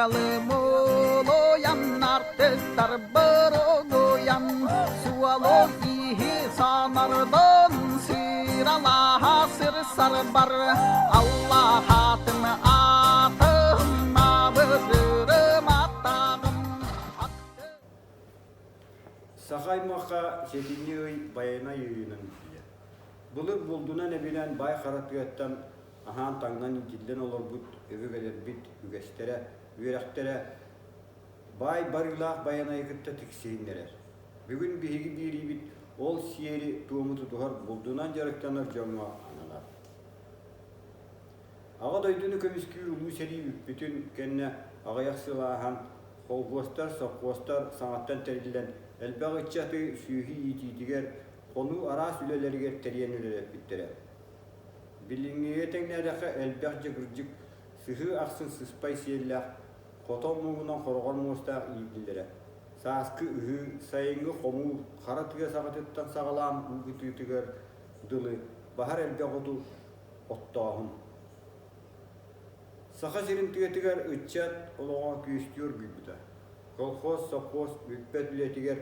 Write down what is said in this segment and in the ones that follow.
Тыалым улуйан, артыктар боругуйан, суолу иһи санардан сыралаһа сырсарбар Аллаһатын атын абырырым аттаҕым. Саха аймахха сэтинньи ый Байанай ыйынан биллэр. Былыр булдунан эбинэн баай хара тыаттан аһаан-таҥнан иитиллэн олорбут өбүгэлэрбит үгэстэрэ, үөрэхтэрэ баай барыылаах Байанайы кытта тиксиһиннэрэр. Бүгүн биһиги биэриибит ол сиэри-туому тутуһар булдунан дьарыктанар дьоҥҥо ананар. Аҕа дойдуну көмүскүүр Улуу сэрии бүппүтүн кэннэ аҕыйах сыл ааһан, холхуостар, сопхуостар саҥаттан тэриллэн, элбэх ыччаты сүөһү иитиитигэр, хонуу араас үлэлэригэр тэрийэн үлэлэппиттэрэ. Билиҥҥигэ тэҥнээтэххэ элбэх дьэ кырдьык сыһыы ахсын сыспай сиэллээх, хотон муҥунан хороҕор муостаах иирдилэрэ. Сааскы ыһыы, сайыҥҥы хомуур хара тыа саҕатыттан саҕалаан уу кытыытыгар дылы баһар элбэх оту оттооһун. Саха сирин тыатыгар ыччат олоҕо күөстүү оргуйбута. Колхоз, совхоз бүппэт үлэтигэр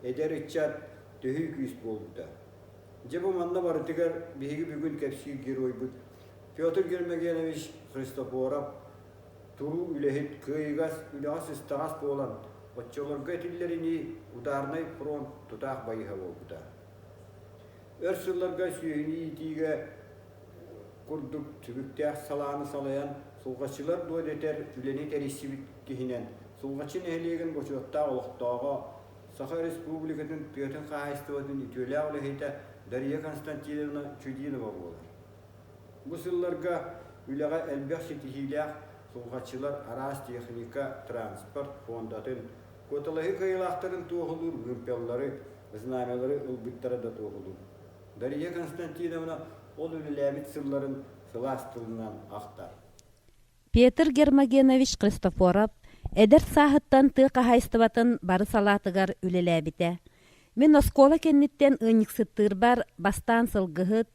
эдэр ыччат төһүү күүс буолбута. Дьэ бу манна барытыгар биһиги бүгүн кэпсиир геройбут Петр Гермогенович Христофоров туруу үлэһит, кыайыгас, үлэҕэ сыстаҕас буолан, оччолорго этиллэринии ударнай фронт тутаах байыһа буолбута. Өр сылларга сүөһүнү иитиигэ курдук түбүктээх салааны салайан, сулҕаччылар дуо дэтэр үлэни тэрийсибит киһинэн Сулҕаччы нэһилиэгин бочуоттаах олохтооҕо, Саха Республикатын тыатын хаһаайыстыбатын үтүөлээх үлэһитэ Дария Константиновна Чудинова буолар. Бу сылларга үлэҕэ элбэх ситиһиилээх сулҕаччылар араас техника, транспорт фондатын, куоталаһыы кыайыылаахтарын туоһулуур вымпеллары, знамялары ылбыттара да туоһулуур. Дария Константиновна ол үлэлээбит сылларын сылаас тылынан ахтар. Петр Гермогенович Христофоров эдэр сааһыттан тыа хаһаайыстыбатын бары салаатыгар үлэлээбитэ. Мин оскуола кэнниттэн ыанньыксыттыырбар бастаан сылгыһыт,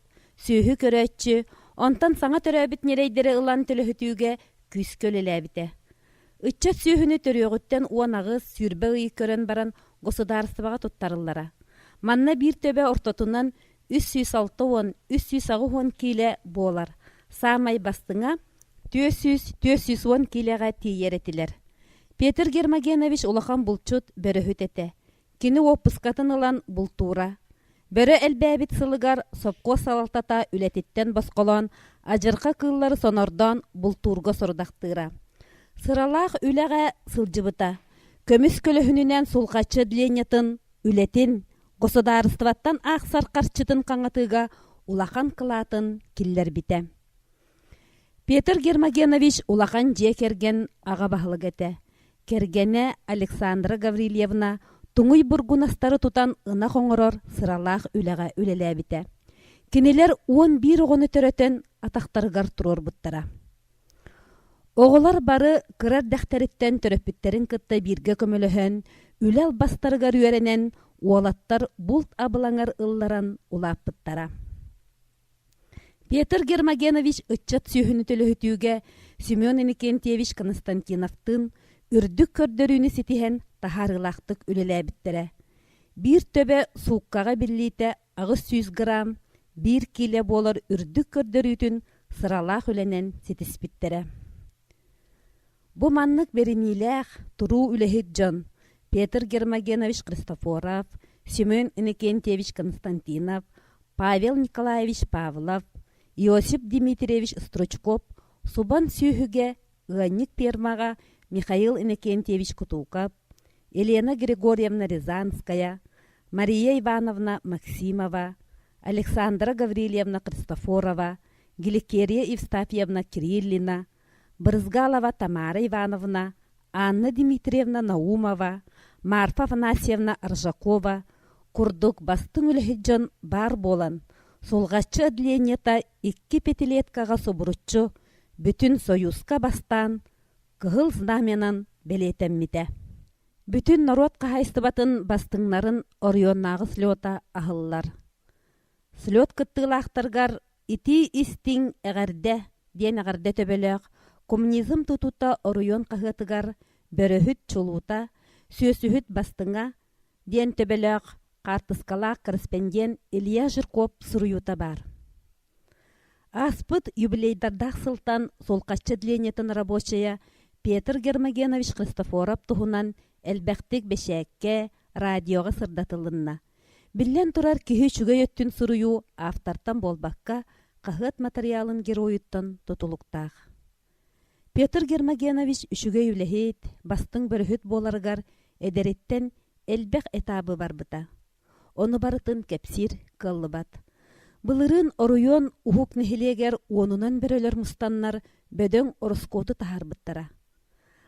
сүөһү көрөөччү, онтон саҥа төрөөбүт ньирэйдэри ылан төлөһүтүүгэ күүскэ үлэлээбитэ. Ыччат сүөһүнү төрүөҕүттэн 18, 20 ый көрөн баран государствоҕа туттарыллара. Манна биир төбө ортотунан 360, 380 киилэ буолар. Саамай бастыҥа 400, 410 киилэҕэ тиийэр этилэр. Петр Гермогенович улахан булчут, бөрөһүт этэ. Кини уоппускатын ылан бултуура. Бөрө элбээбит сылыгар сопхуос салалтата үлэтиттэн босхолоон, адьырҕа кыыллары сонордоон бултуурга сорудахтыыра. Сыралаах үлэҕэ сылдьыбыта. Көмүс көлөһүнүнэн Сулҕаччы отделениетын үлэтин, государствоттан аахсар харчытын хаҥатыыга улахан кылаатын киллэрбитэ. Петр Гермогенович улахан дьиэ кэргэн аҕа баһылыга этэ. Кэргэнэ Александра Гаврильевна туҥуй бургунастары тутан ынах оҥорор сыралаах үлэҕэ үлэлээбитэ. Кинилэр 11 оҕону төрөтөн атахтарыгар туруорбуттара. Оҕолор бары кыра эрдэхтэриттэн төрөппүттэрин кытта бииргэ көмөлөһөн, үлэ албастарыгар үөрэнэн, уолаттар булт абылаҥар ылларан улааппыттара. Петр Гермогенович ыччат сүөһүнү төлөһүтүүгэ Семен Иннокентьевич Константиновтыын үрдүк көрдөрүүнү ситиһэн таһаарыылаахтык үлэлээбиттэрэ. Биир төбө сууккаҕа биллиитэ 800 грамм, биир киилэ буолар үрдүк көрдөрүүтүн сыралаах үлэнэн ситиспиттэрэ. Бу маннык бэриниилээх, туруу үлэһит дьон Петр Гермогенович Христофоров, Семен Иннокентьевич Константинов, Павел Николаевич Павлов, Иосиф Дмитриевич Стручков субан сүөһүгэ ыанньык фермаҕа Михаил Иннокентьевич Кутуков, Елена Григорьевна Рязанская, Мария Ивановна Максимова, Александра Гаврильевна Христофорова, Гликерия Евстафьевна Кириллина, Брызгалова Тамара Ивановна, Анна Дмитриевна Наумова, Марфа Афанасьевна Аржакова курдук бастыҥ үлэһит дьон баар буолан, Сулҕаччы отделениета икки пятилеткаҕа субуруччу бүтүн Союзка бастаан Кыһыл Знамянан бэлиэтэммитэ. Бүтүн норуот хаһаайыстыбатын бастыҥнарын оройуоннааҕы слета аһыллар. Слет кыттыылаахтарыгар итии-истиҥ эҕэрдэ диэн эҕэрдэ төбөлөөх Коммунизм тутуута оройуон хаһыатыгар «Бөрөһүт чулуута, сүөсүһүт бастыҥа» диэн төбөлөөх хаартыскалаах корреспондент Илья Жирков суруйуута баар. Ааспыт юбилейдардаах сылтан Сулҕаччы отделениетын рабочайа Петр Гермогенович Христофоров туһунан элбэхтик бэчээккэ, радиоҕа сырдатылынна. Биллэн турар, киһи үчүгэй өттүн суруйуу автортан буолбакка, хаһыат матырыйаалын геройуттан тутулуктаах. Петр Гермогенович үчүгэй үлэһит, бастыҥ бөрөһүт буоларыгар эдэриттэн элбэх этабы барбыта. Ону барытын кэпсиир кыаллыбат. Былырыын оройуон уһук нэһилиэгэр уонунан бөрөлөр мустаннар бөдөҥ ороскуоту таһаарбыттара.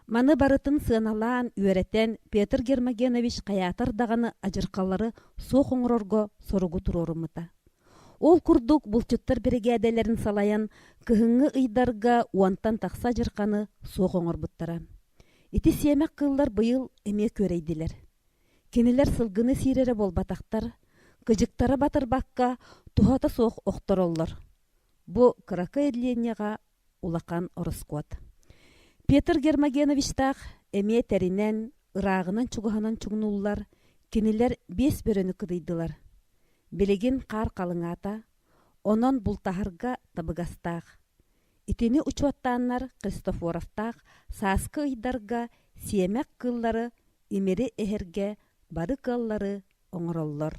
Маны барытын сыаналаан, үөрэтэн Петр Гермогенович хайаатар даҕаны адьырҕалары суох оҥорорго соругу туруоруммута. Ол курдук булчуттар биригээдэлэрин салайан кыһыҥҥы ыйдарга уонтан тахса адьырҕаны суох оҥорбуттара. Ити сиэмэх кыыллар быйыл эмиэ күөрэйдилэр. Кинилэр сылгыны сиир эрэ буолбатахтар, кыдьыктара батарбакка туһата суох охтороллор. Бу кыракый отделениеҕа улахан ороскуот. Петр Гермогеновичтаах эмиэ тэринэн, ырааҕынан-чугаһынан чугнууллар, кинилэр биэс бөрөнү кыдыйдылар. Билигин хаар халыҥаата, онон бултаһарга табыгастаах. Итини учуоттааннар Христофоровтаах сааскы ыйдарга сиэмэх кыыллары имири эһэргэ бары кыаллары оҥороллор.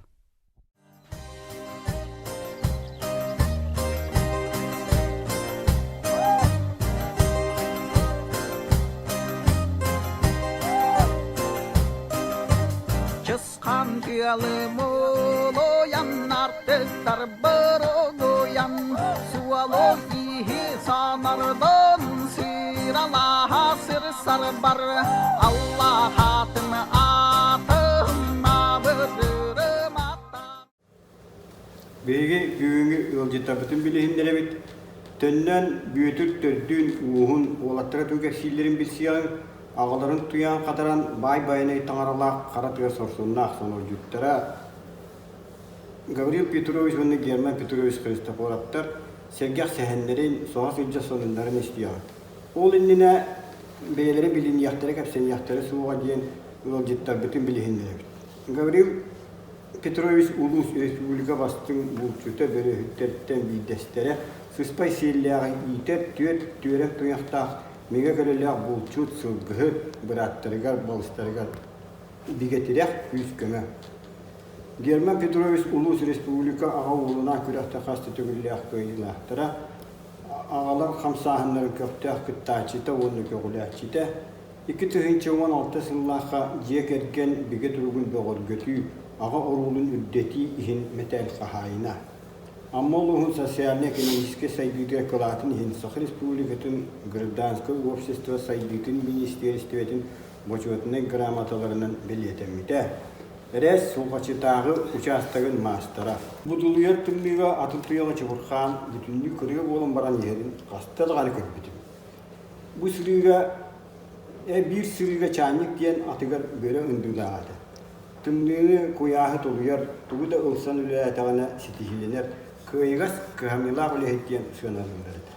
Чысхан тыалы мулуйан артыктар борогуйан суолу киһи санардан сыралаһа сырсарбар Аллаһатын атын Биһиги бүгүҥҥү ыалдьыттарбытын билиһиннэрэбит. Төннөн Бүөтүр төрдүн, ууһун, уолаттара тугу кэпсииллэрин билсиэҕиҥ, аҕаларын туйаан хатаран баай байанай таҥаралаах хара тыа сорсуннаах сонордьуттара Гаврил Петрович уонна Герман Петрович Христофоровтар сэргэх сэһэннэрин, соһо сылдьар сонуннарын истиэҕиҥ. Ол иннинэ бэйэлэрэ билиниэхтэрэ, кэпсэниэхтэрэ суоҕа диэн ыалдьыттарбытын билиһиннэрэбит. Гаврил Петрович улуус республика бастыҥ булчута бөрөһүттэртэн биирдэстэрэ, сыспай сиэллээҕи иитэр түөрт түөрэм туйахтаах мэҥэ көлөлөөх булчут, сылгыһыт, бырааттарыгар, балыстарыгар бигэ тирэх, күүс-көмө. Герман Петрович улуус республика аҕа уолунаан күрэхтэ хас да төгүллээх кыайыылаахтара, аҕалар хамсааһыннарын көхтөөх кыттааччыта уонна көҕүлээччитэ, 2016 сыллаахха дьиэ кэргэн бигэ туругун бөҕөргөтүү, аҕа оруолун үрдэтии иһин мэтээл хаһаайына. Амма улууһун социальнай-экономическай сайдыытыгар кылаатын иһин Саха Республикатын гражданскай общество сайдыытын министиэристибэтин бочуотунай грамоталарынан бэлиэтэммитэ. Эрэс Сулҕаччытааҕы учаастагын маастара. Будулуйар тымныыга атын туйаҕы чубурхаан бүтүннүү кырыа буолан баран иһэрин хаста даҕаны көрбүтүм. Бу сырыыга биир сырыыга чаанньык диэн атыгар бөрө ындыылаах этэ. Тымныыны, куйааһы тулуйар, тугу да ылсан үлэлээтэҕинэ ситиһиилэнэр, кыайыгас, кыһамньылаах үлэһит диэн сыаналыыллар этэ.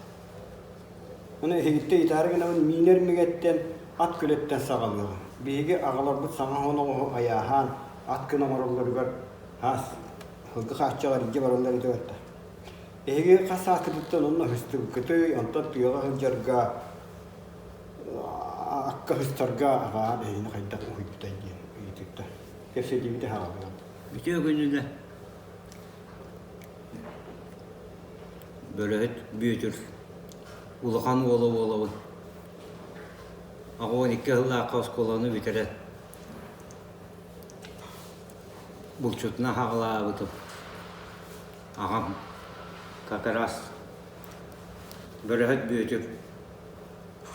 Ону эһигиттэн итаары гынабын миинэр мигэттэн, ат көлөттөн саҕалыаҕым. Биһиги аҕаларбыт саҥа хоноҕоһу айааһаан, ат гына оҥороллоругар хаас, сылгы хааччаҕар илдьэ бараллар этэ барта. Эһиги хас сааскытыттан онно ыһыстыбыккытый, онтон тыаҕа сылдьарга, акка ыһыстарга аҕаҕар эһигини хайдах уһуйбутай диэн ыйытыкта. Кэпсэтиибит аһаҕалыам. Үтүө күнүнэ Бөлөһүт Бүөтүр улахан уола буолабын. 82 сыллаахха оскуоланы бүтэрэн булчутунан хаҕалаабытым. Аҕам как раз Бөлөһүт Бүөтүр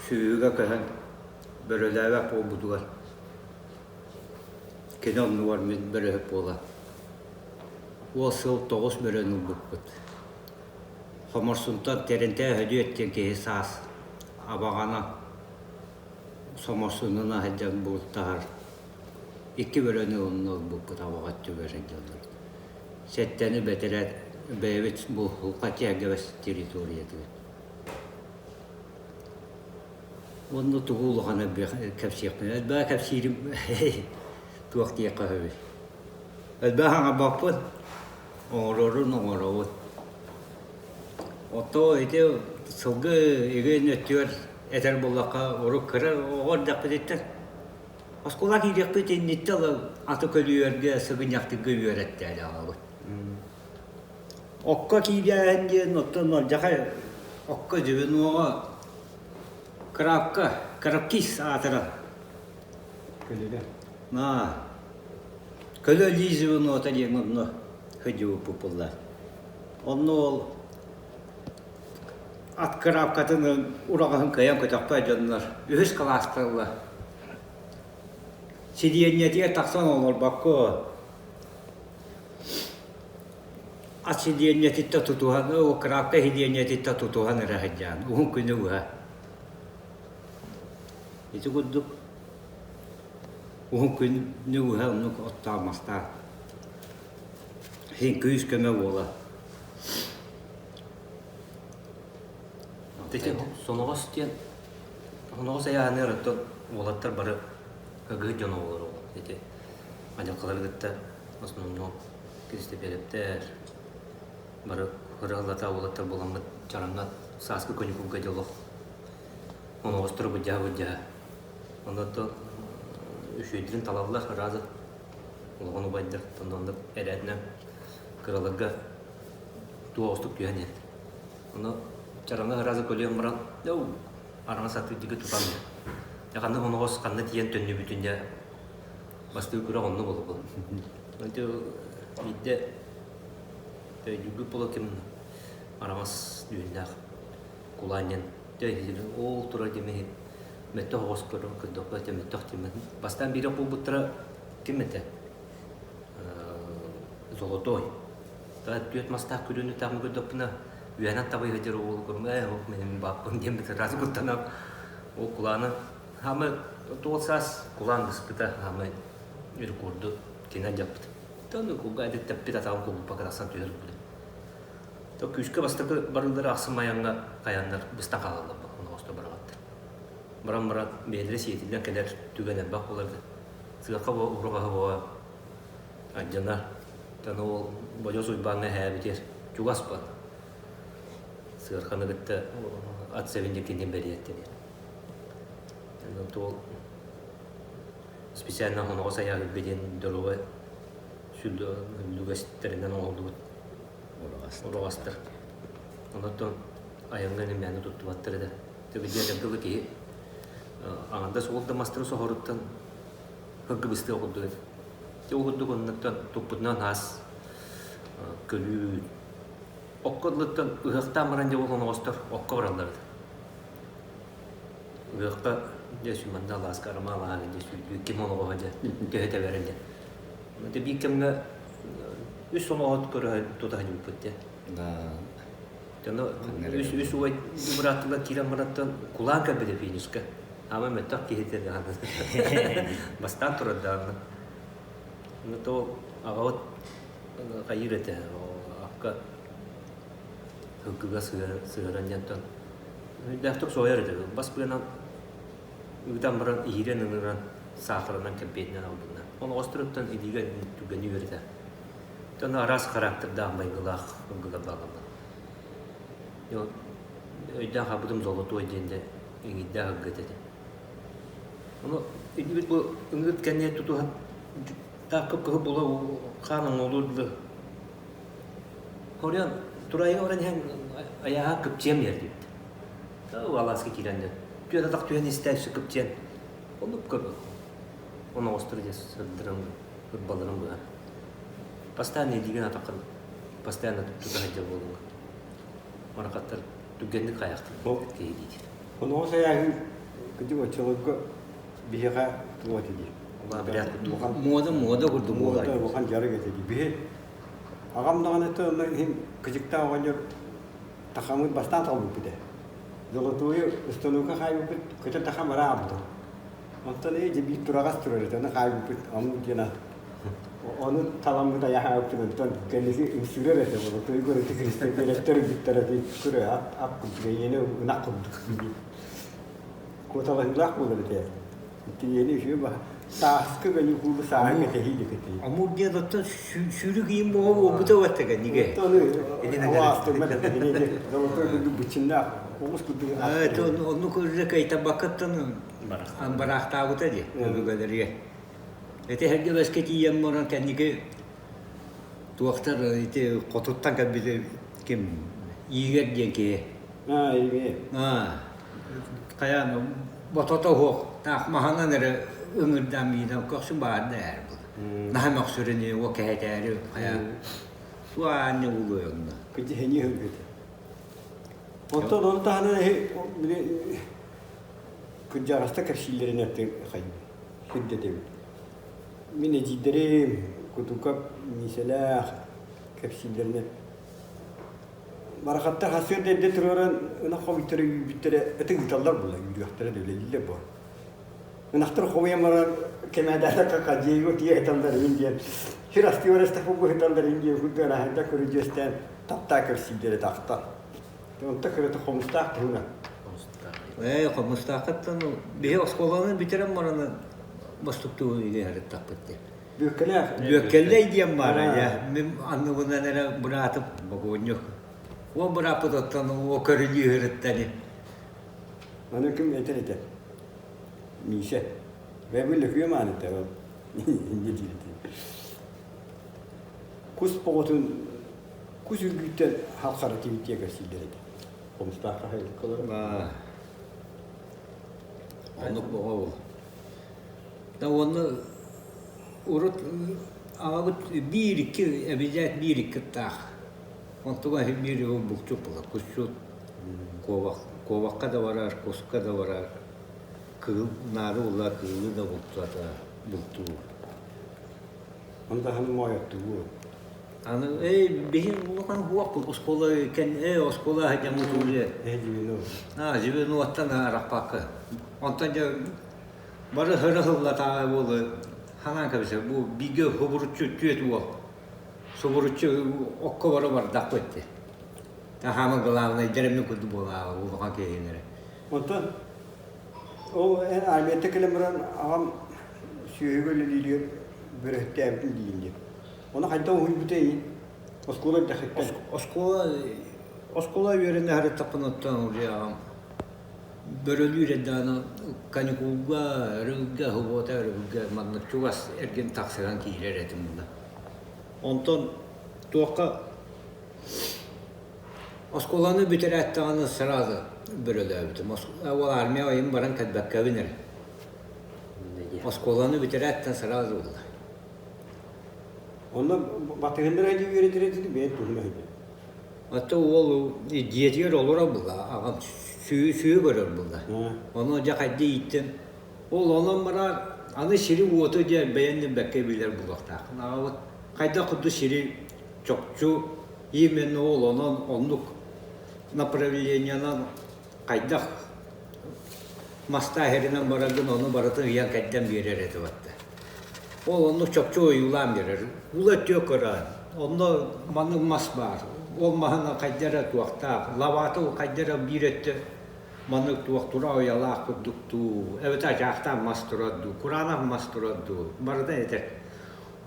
сүөһүгэ көһөн бөрөлөөбөт буолбутугар кини оннугар мин бөрөһүт буолан Ол сыл тоҕус бөрөнү ылбыппыт. Хоморсунтан Тэринтэй Өһөдүөт диэн киһи саас абаҕанан Соморсунунан сылдьан бултаһар. Икки бөрөнү онно ылбыппыт абаҕа өттүгэр сылдьаллар. Сэттэни бэтэрээт бэйэбит бу Хатьягэбэс территориятыгар. Уонна тугу улахан кэпсиэхпин элбэҕи кэпсиирим туох диэххэ сөбүй. Элбэх аҥарбаппын, оҥорорун оҥоробут. Оттон ити сылгы игин өттүгэр этэр буоллахха, урут кыра оҕо эрдэхпититтэн оскуола киириэхпит инниттэн аты көлүйэргэ, сыгынньахтыырга үөрэттээри аҕабыт. Окко киирээһин диэн оттон алдьархай окко звеноҕа крабка, крабкист аатыран Көлөлө. Аа, көлө звенота диэн онно сылдьыбыппыт буолла. Онно ол ат крабкатын ураҕаһын кыайан көтөхпөт дьоннор үһүс кылааска ылла. Сидиэнньэтигэр тахсан олорбокко ат сидиэнньэтиттэн тутуһан, крабка сидиэнньэтиттэн тутуһан эрэ сылдьаан, уһун күнү быһа. Ити курдук уһун күнү быһа оннук оттоон-мастаан син күүс-көмө буола. Ити соноҕос диэн соноҕос айааһыныгар оттон уолаттар бары кыгыһыт дьон оҕолоро ити адьалкалары кытта основном Киристэпиэрэптэр бары ырыаллата уолаттар буоламмыт чараҥҥа сааскы каникулга дьолох оноҕостору былдьаһа-былдьаһа онно үчүгэйдэрин талаллар ыраазы улахан убайдар онно эрээтинэн кыраларга туох түһэн иһэр ону чараҥҥа ыраазы көлүйэн баран араҥас аты диги тутан дьэ ханнык оноҕос ханна тиийэн төннүбүтүн дьэ бастыыр күрэх онно буолбут Ити биирдэ өйдүүрбүт буола ким араҥас дьүһүннээх кулаан диэн ол турар диэми мөттөх оҕус көрдөххө этэ мөттөх диэммин бастаан биирэ буолбуттара ким этэ золотой түөрт мастаах күрүөнү таамы көрдөхпүнэ үөһэнэн табый сылдьар уолу көрүм ээ ох мин бааппын диэн сразу куттанан ол кулааны хаамы туол саас кулаан быспыта хаамы рекорду кинен дьаппыт. Тон кулга эдиттэппит атаҕын кулуппа тахсан түһэр курдук. То күүскэ бастакы барыылары ахсым айаҥҥа хайаннар быстан хаалаллар оноҕосто бараҕаттар. Баран баран бэйэлэрэ сиэтиллэн кэлэр түгэн элбэх буолар да. Сыахха бу уругаһы буола алдьанар. Тон ол Бодьос Уйбааҥҥа эһээбитигэр чугас буол. Сыарханы кытта ат сэбин дьиккинин бэриэттэнэр. Туол специально оноҕос айааһырга диэн доруобай сүллүгэстэринэн оҥоһуллубут ураҕастар. Онон айаҥҥа мээнэ туттубаттар этэ. Төгүдьүөтэн тылы киһи аҥардас уол да мастары соһоруттан кыргыбыстыа курдук этэ. Ол курдук оннуттан туппутунан аас көлүү окко дылыттан ыһыахтаан баран дьэ ол оноҕостор окко бараллар этэ. Ыһыахха дьэ манна алааска Арамаа алааһа дьэ сүүрдүү ким олоҕоһо дьэ төһө тэбэрэ дьэ. Дьэ биир кэмҥэ үс олоҕот көрө тута сылдьыбыппыт дьэ. Дьоно үс үс убай бырааттылар киирэн барантан кулаан кэлбитэ финишка. Аама мөттөх киһитэ даҕаны. Бастаан турар даҕаны. Ну то аҕабыт хайыыр этэ акка Һылгыга сыһыаран диэнтэн Үрдээхтик соһуйар этэ. Бас быанан ыытан баран иһиирэн ыҥыран саахарынан кэмпиэтинэн албынна. Оноҕосторуттан илиигэ түгэни үөрэтэ. Оттон араас характердаах майгылаах ылгылар бааллар. Өйдөөн хаалбытым золотой диэн дэ иҥиирдээх ылгыт этэ. Ону өйдүүбүт бу ыҥыыр кэннигэр тутуһан таах кып-кыһыл була хаан оҥолуур дылы Хоруйан тураайга баран иһэн айааһа кыпчыйан иһэр диэбит. Алааска киирэн дьэ түөрт атах түһэн истэ өссө кыпчыйан оннук көрбөт. Оноҕостору дьэ сырдыран ырбаларын быһан. Постоянно илиигин атаххын постоянно тута сылдьар буолуҥ. Марахаттар түргэнник хайахтын киһи диир. Оноҕос айааһын кырдьык оччолорго биһиэхэ туох этэ дии. Муода муода курдук буолар. Муода улахан дьарык этэ дии. Биһи аҕам даҕаны онно иһин кыдьыктаах оҕонньор тахаммыт бастаан талбыппыт ээ. Золотую установка хаайбыппыт көтөр тахам араабыта. Онтон ээ дьэ биир тураҕас турар этэ, ону хаайбыппыт омук диэн ону таламмыт айаһаабыппыт онтон кэнники үҥсүрэр этэ золотой горы кристэпиэрэттэр өлбүттэр этэ көрө ап ап курдук эйиэнэ ынах курдук. Куоталаһыылаах буолар этэ. Итиниэни үһүө ба сааскы каникулы сааһы кэтэһии кэтэһии. Амур диэн оттон сүүрүк иин буола буолбута уоттага ниге. Золотой курдук быччыннаах оҕус курдук. Онну көрүлэ кайтабаккаттан бараахтаабыта дии өбүгэлэргэ. Ити эргэ бэскэ тиийэн баран кэнники туохтар ити хотуттан кэлбит ким Игорь диэн киһи. Аа, Игорь. Аа, хайаан ботото суох таах маһынан эрэ ыҥырдаан миинэн көхсүн баарда ээр был. Наһаа мөхсөрүнү уо кэһэтээри хайа суаанньа улуй онно. Кыдьыһыни ылгыт. Оттон ону таһынан эһи били кырдьаҕастар кэпсииллэрин аттын сирдэтэбит. Мин эдьиийдэрим Кутукап Миисэлээх кэпсииллэринэн барахаттар сарсыарда эрдэ туруоран ынах хомуйтара үүрбүттэрэ ытык ыыталлар буолла үүрүөхтэрэ да үлэлииллэр буо. Ынахтар хомуйан баран кэмээдээтэ хадьиэйго тиийэ ыталлар иһин диэн сир астыы барыстах быһыталлар иһин диэн курдук анаһайда көрүдьүөстээн таптаа көрсүүллэрэ тахта. Онто кырата хомустаах туһунан. Ээ, хомустааххыттан биһи оскуоланы бүтэрэн баран бостуктуу илиһэрыттахпыт диэн. Бүөккэлээх. Бүөккэллэй диэн баара дьэ. Мин анныбынан эрэ быраатым богуонньук. Уон бырааппыт оттон уо көрүлүүһүрүттэн. Аны ким этэр этэ? Миисэ. Бэбил лөкүө мааныта ол. Инде диирити. Кус боҕотун кус үргүүттэн халхара тибиттиэ кэрсииллэр этэ. Хомустаахха хайылыккалар. Оннук боҕо ол. Да уонна урут аҕабыт биир-икки эбизээт биир-икки ыттаах. Онтуга иһин биир ол булчут буолар. Кусчут куобах, куобахха да барар, куска да барар. Кыыл наада буолла кыылы да бултата бултуур. Ону таһынан моойоттугу. Аны эй биһин улахан хуох оскуола кэн э оскуола сылдьаммыт уже. Э звено. А звеноттан арахпакка. Онтон дьэ бары хыры хыллатааҕы буолу ханаан кэбисэ бу бигэ хубуруччу түөт уол субуруччу окко бары бардахпыт ти. Таһаама главный дэрэмни курдук буолааҕы улахан киһилэрэ. Онтон ол эн армията кэлэн баран аҕам сүөһүгэ үлэлииригэр бөрөһүттээбитин диигин диэн. Ону хайдах уһуйбута ий? Оскуола эрдэхиттэн. Оскуола оскуола үөрэнэ сырыттахпына оттон уже аҕам бөрөлүүр эрдэҕинэ каникулга, өрөбүлгэ, субуота өрөбүлгэ маннык чугас эргин тахсыһан киирэр этим була. Онтон туохха оскуоланы бүтэрээт даҕаны сразу бөрөлөөбүтүм. Ол армия айым баран кэлбэккэбин эрэ. Оскуоланы бүтэрээттэн сразу ылла. Онно батыһыннара дии үөрэтэр этини бэйэн туһунан иһин. Ата уол дьиэтигэр олорор була, аҕам сүүһү көрөр була. Ону дьэ хайда ииттэн, ол онон барар аны сири-уоту дьэ бэйэн бэккэ билэр буолуохтааххын. Аҕабыт хайдах курдук сири чопчу именно ол онон оннук направлениенан хайдах мастаах эринэн бараргын ону барытын ыйан кэрдэн биэрэр этэ батта. Ол оннук чопчу ойуулаан биэрэр. Ула өттүө көрөөн. Онно маннык мас баар. Ол маһын хайда эрэ туохтаах. Лабаата хайда эрэ биир өттө маннык туох тура уйалаах курдук дуу, эбэтэр ачаахтаах мас турар дуу, кураанах мас турар дуу, барыта этэр.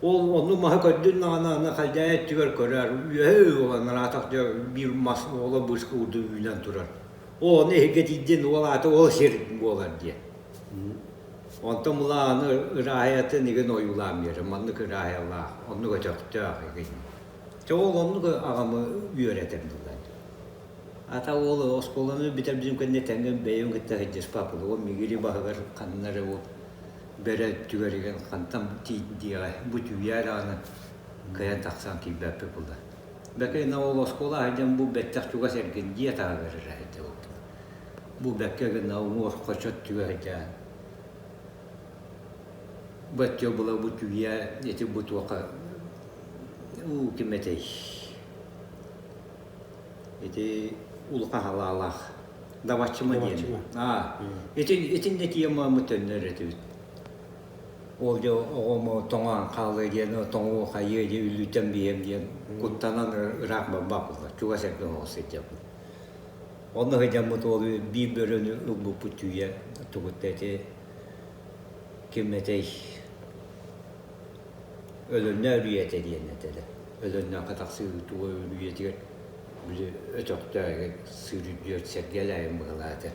Ол оннук маһы көрдүн даҕаны аны халдьаайы өттүгэр көрөр, үөһэ уолан араатах дьэ биир мас уола быыска курдук үүнэн турар. Оо, ону эһиги тиийдин уол аата ол сир буолар диэн. Онтон мула аны ырааһыйатын игин ойуулаан биэрэр, маннык ырааһыйалаах, оннук өтөхтөөх игин. Чэ ол оннук аҕамы үөрэтэр буолан. Ата уол оскуоланы бүтэрбитим кэннэ тэҥҥэ бэйэм кытта сылдьыспаппын. Ол Мигири баһыгар ханна эрэ ол бөрө өттүгэр игин хантан тиийдиэҕэ бу түүйээ даҕаны кыайан тахсан киирбэппит буолла. Бэкэ ол оскуола сылдьан бу бэттэх чугас эргин дьиэ таһыгар эрэ сылдьыбыппыт. Бу бэккэ гына уҥуор хочо өттүгэр сылдьан бу өттүгэр була бу түүйэ ити бу туохха уу ким этэй ити улахан халаалаах Даваччыма диэн. Аа ити итиннэ тиийэн мааммыт төннөр этибит. Ол дьэ оҕом тоҥоон хаалыа диэн, тоҥуо хайыа диэн үллүтэн биһиэм диэн куттанан ыраах барбат буолла. Чугас эргин оҕо сылдьабын. Онно сылдьаммыт уол биир бөрөнү ылбыппыт түүйэ. Тугутта ити ким этэй Өлөннөө үрүйэтэ диэн этэ Өлөннөөххө тахсыы туга үрүйэтигэр били өтөхтөөҕү сыырдьыар сэргэлээйин быһылаата.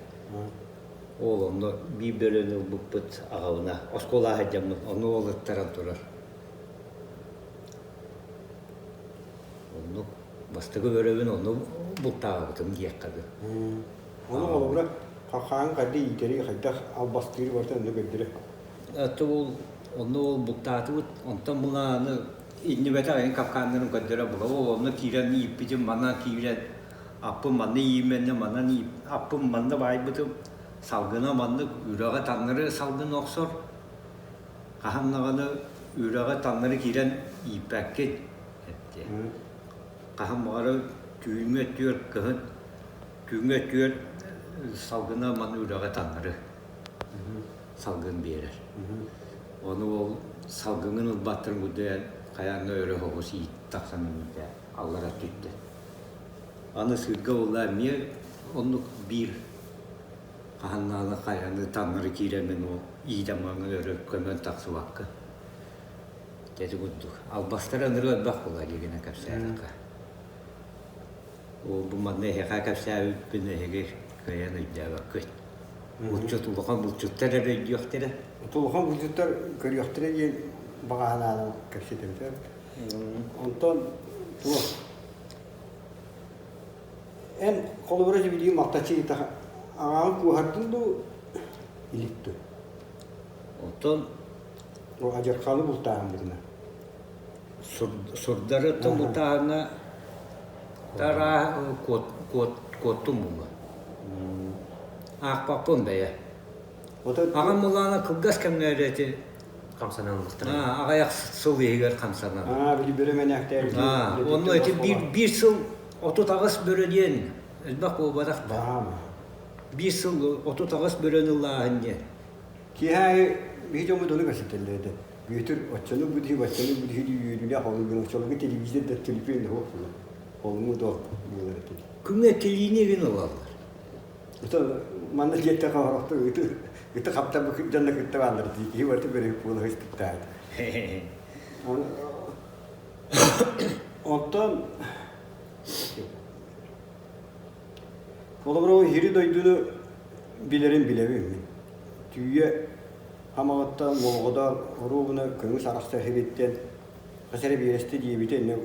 Ол онно биир бөрөнү ылбыппыт аҕабына оскуолаҕа сылдьаммын ону ол ыттаран турар. Оннук бастакы бөрөбүн онно бултаабытым диэххэ дылы. Ону холобура хахаан хайда иитэри хайдах албастыыры барыта онно көрдөрө. Ол онно ол бултаатыбыт онтон мунааны иннибэтэх эҥин капкааннарын көрдөрө була ол онно киирэн ииппитим манан киирэн аппын манна ииммэннэ манан аппын манна баайбытым салгына маннык үрэҕи таҥнары салгын охсор хаһан даҕаны үрэҕи таҥнары киирэн ииппэккин эттэ хаһан баҕарар түүҥҥэ өттүгэр кыһын түүҥҥэ өттүгэр салгына манна үрэҕи таҥнары салгын биэрэр. Ону ол салгыҥын ылбаттарын курдук хайаан да өрө оҕус иит тахсан иһиитэ аллара түттэ. Аны сыырга буолла эмиэ оннук биир хаһан хайаны таҥнары киирэммин ол иитэн маҥан өрө көмөн тахсыбакка ити курдук албастара ынырык элбэх буолла диигинэн кэпсээтэххэ. Ол бу манна эһиэхэ кэпсээбиппин эһиги кыайан өйдөөбөккүт. Булчут улахан булчуттар эрэ өйдүөхтэрэ. Улахан булчуттар көрүөхтэрэ диэн баҕа санаанан кэпсэтэбит. Онтон туох эн холобура билигин малтаччы аҕаҕын куоһардын дуу илик дуу? Оттон адьырҕаны бултааһын бытына. Сурдарыттан бултааһыҥҥа тараа куоттум буолла. Аахпаппын бэйэ. Аҕам мулаана кылгас кэмҥэ эрэ ити хамсанан ыллахтара. Аҕыйах сыл иһигэр хамсанан. Аа, били бөрө мэнээхтээбит. Онно ити биир сыл 38 бөрө диэн элбэх буолбатах да. Биир сыл 38 бөрөнү ыллааһын диэн. Киэһэ аайы биһи дьоммут ону кэпсэтэллэр этэ. Бүөтүр оччону бүдүһү, баччаны бүдүһү дии үөрүүлээх олук гына оччолорго телевизор да төлөпүөн да суох буолар. Холуму да буолар этэ. Күҥҥэ килиини игин ылаллар. Ото манна дьиэттэн хабарахта ыты ыты хаптар дьонно кытта бааллар дии киһи барыта бөрөһүк буола сыстыктаат. Онтон Холобура, иһири дойдуну билэрин билэбин мин. Түүйэ Хамаҕаттан Молоҕодоор оруобуна көҥүс арахсар сириттэн хас эрэ биэрэстэ диэбитэ иннэ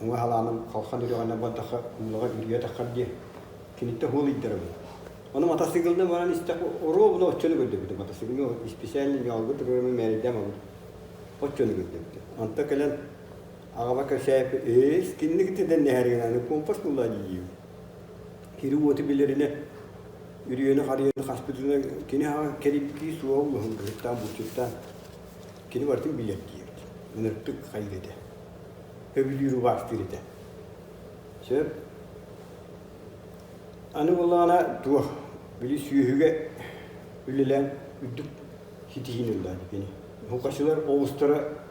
уҥа халааным халхан үрэҕинэн бардахха уулаҕа үрүйэ таххар диэ. Киниттэн уол ыйдарабын. Ону матасыгылынан баран истэх оруобуна оччону көрдөбүтүм. Матасыгылы исписээлинэ ньоолго туруорумун мээрэйдээн барбыт. Оччону көрдөбүтүм. Онто кэлэн аҕаба кэпсээппит, ээ, кинини кытта дэннэһэригин аны компас буллаа дии Кири-уоту билэринэ, үрүйэни-харыйаны хаспытына кини аҕа кэрийбитии суоҕа улахан кыһыттаан булчуттаан кини барытын билэр диэбит. Ынырыктык хайыр этэ. Сөбүлүүр убаастыыр этэ. Сөп. Аны буоллаҕына туох били сүөһүгэ үлэлээн үрдүк ситиһиини ылла кини. Хукачылар оҕустара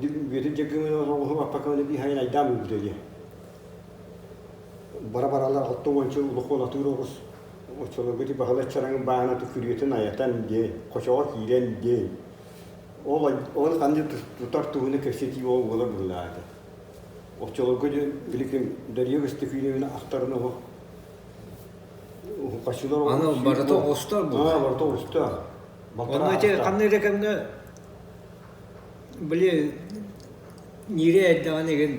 Бүөтүр Дьөгүмүн оҕуһу баппакабына биир хайын айдаан буолбута дии. Бара-баралар алта уонча улахан атыыр оҕус оччолорго ити Баһылай Чараҥын бааһынатын күрүөтүн айатан диэн, хочоҕо киирэн диэн. Ол ол ханна тутар туһуна кэпсэтии ол буолар быһыылаах этэ. Оччолорго дьэ билигин Дария Көстөкүүнэбинэ ахтарын оһох Хачылар Аны барыта оҕустар буолар. барыта оҕустар. Онно ити ханна эрэ кэмҥэ били Ньирэ эрдэҕинэ игин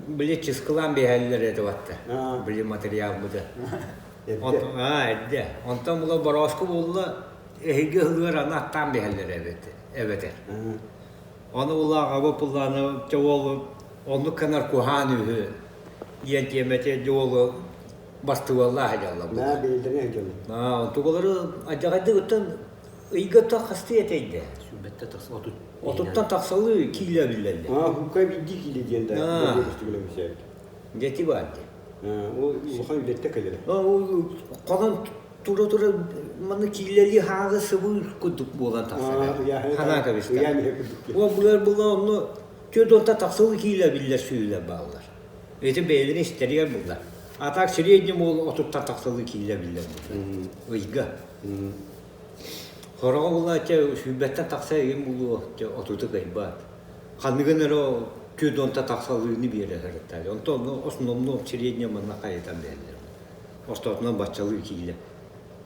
били чыскылаан биһэллэр этэ батта. Били материалбыты. Аа эрдэ. Онтон була борооску буолла эһиги ыһылыар аны аттаан биһэллэр эбэтэр. Ону була аҕабы пуллааны дьэ уол оннук гынар куһаан үһү диэн тиэмэтэ дьэ уолу бастыбаллаах дьалла. Наа бэйэлэрин сылдьаллар. Аа онтугалары адьаҕайдык оттон Ыйга то хастыы этэйдэ? Сүүрбэттэ тахса отут. Отуттан тахсалыы киилэ биллэллэр. Аа, хукка биирдии киилэ диэн да көстүгүлэ Дети баар дии. Ол улахан үлэттэ кэлэрэ. Хонон тура-тура манна киилэлии хааҕы сыбыыр курдук буолан тахсар. Ханаа кэбистэ. Ол булар була онно түөрт уонта тахсылы киилэ биллэр сүүлэр бааллар. Ити бэйэлэрин истэригэр булла. А так среднем ол отуттан тахсылы киилэ биллэр булла. Ыйга. Хороҕо булааччы сүүрбэттэн тахса игин булуо отуту кыайбат. Ханныгын эрэ түөрт тахсалыыны биэрэ сырыттаҕа. Онтон основном средняя манна хайытан биэрэллэр. Ортотунан баччалыы киилэ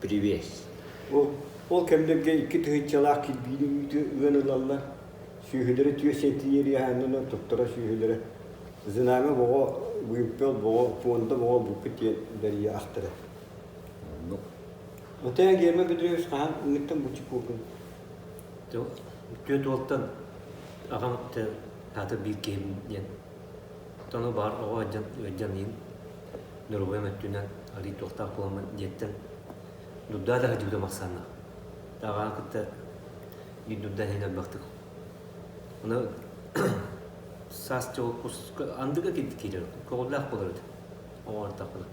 привес. Ол, ол кэмнэргэ икки тыһыынчалаах кирбиини үүтү ыан ылаллар. Сүөһүлэри түө сентинери аһаннан туттара сүөһүлэрэ. Знамя боҕо, вымпел боҕо, фонда боҕо булпут диэн бэрийэ ахтара. Оннук. Отеа Герман Петрович хаһан ыҥыттан буччу куопун? Түөрт уолтан аҕам аата биир киһим диэн. Оттон баар оҕо ыалдьан ыалдьан иһин доруобуйам өттүнэн арыый туохтаах буоламмын дьиэттэн дурдаа да сылдьыбытым ахсааннаах. Аҕаҕа кытта биир дурдаа иһин элбэхтик. Ону саас дьыл куска андыга киирэр көҕүллээх буолар этэ оҕо ортохпуна.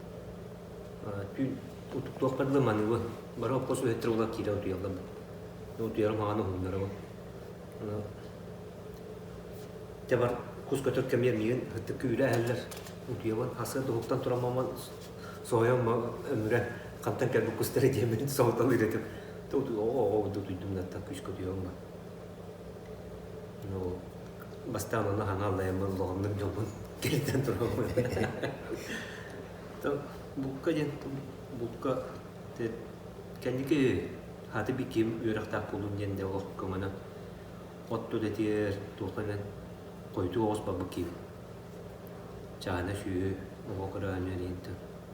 Түүн утуктуохпар дылы маныыбын. Бары оппос үһэттэр буолан киирэ утуйаллар. Утуйарым хаҕан уһуннарабын. Дьэ бар кус көтөр кэмигэр миигин ытык күүрэ эһэллэр. Утуйабын сарсыарда уһуктан туран маман соһуйан өмүрэн хантан кэлбит кустары диэммин соһуталыыр этим. Оҕо оҕо утуйдум да күүскэ утуйабын ба. Ну бастаан онно хаҥа аллайаммын улаханнык дьоммун кэлитэн турабын. Булка диэн булка кэнники хаты биким үөрэхтээх буолун диэн де олох көҥөнө от үлэтигэр туохха эмэ хойутуу оҕус барбыт киһи. Чаана сүөһү оҕо көрөөнү диэн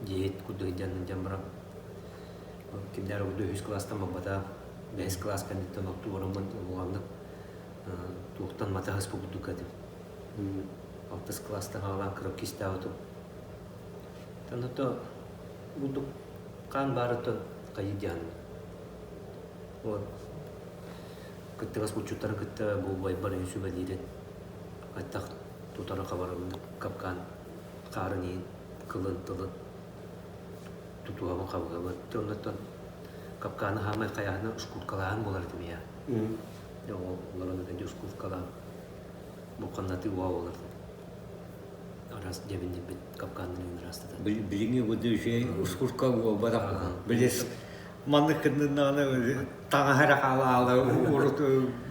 дьиэһит курдук дьан баран кимнээр ордук үһүс кылаастан барбата бэһис кылаас кэнниттэн оттуу бараммын улаханнык туохтан матаһыс курдук этим. Алтыс кылаастан хаалаан кырап кистээбитим. Онто бурдук хаан баарыттан хайыы диэн. Вот кыттыгас булчуттары кытта бу убайбар үһү сүбэлиирин хайдах тутары хабарын капкаан хаарын иһин кылын тылын тутуһабын хабыһабын. Оннуттан капкааны хаамай хайаһына шкуркалааһын буолар этим я. Ол олорон этэ шкуркалаан бу ханнатыы уа буолар араас дьэбиннирбит капкааннарын ыраастатан. Билиҥҥи курдук үчүгэй ускурка буолбатах. Били маннык кынныннаҕына таҥаһа эрэ хаалаала урут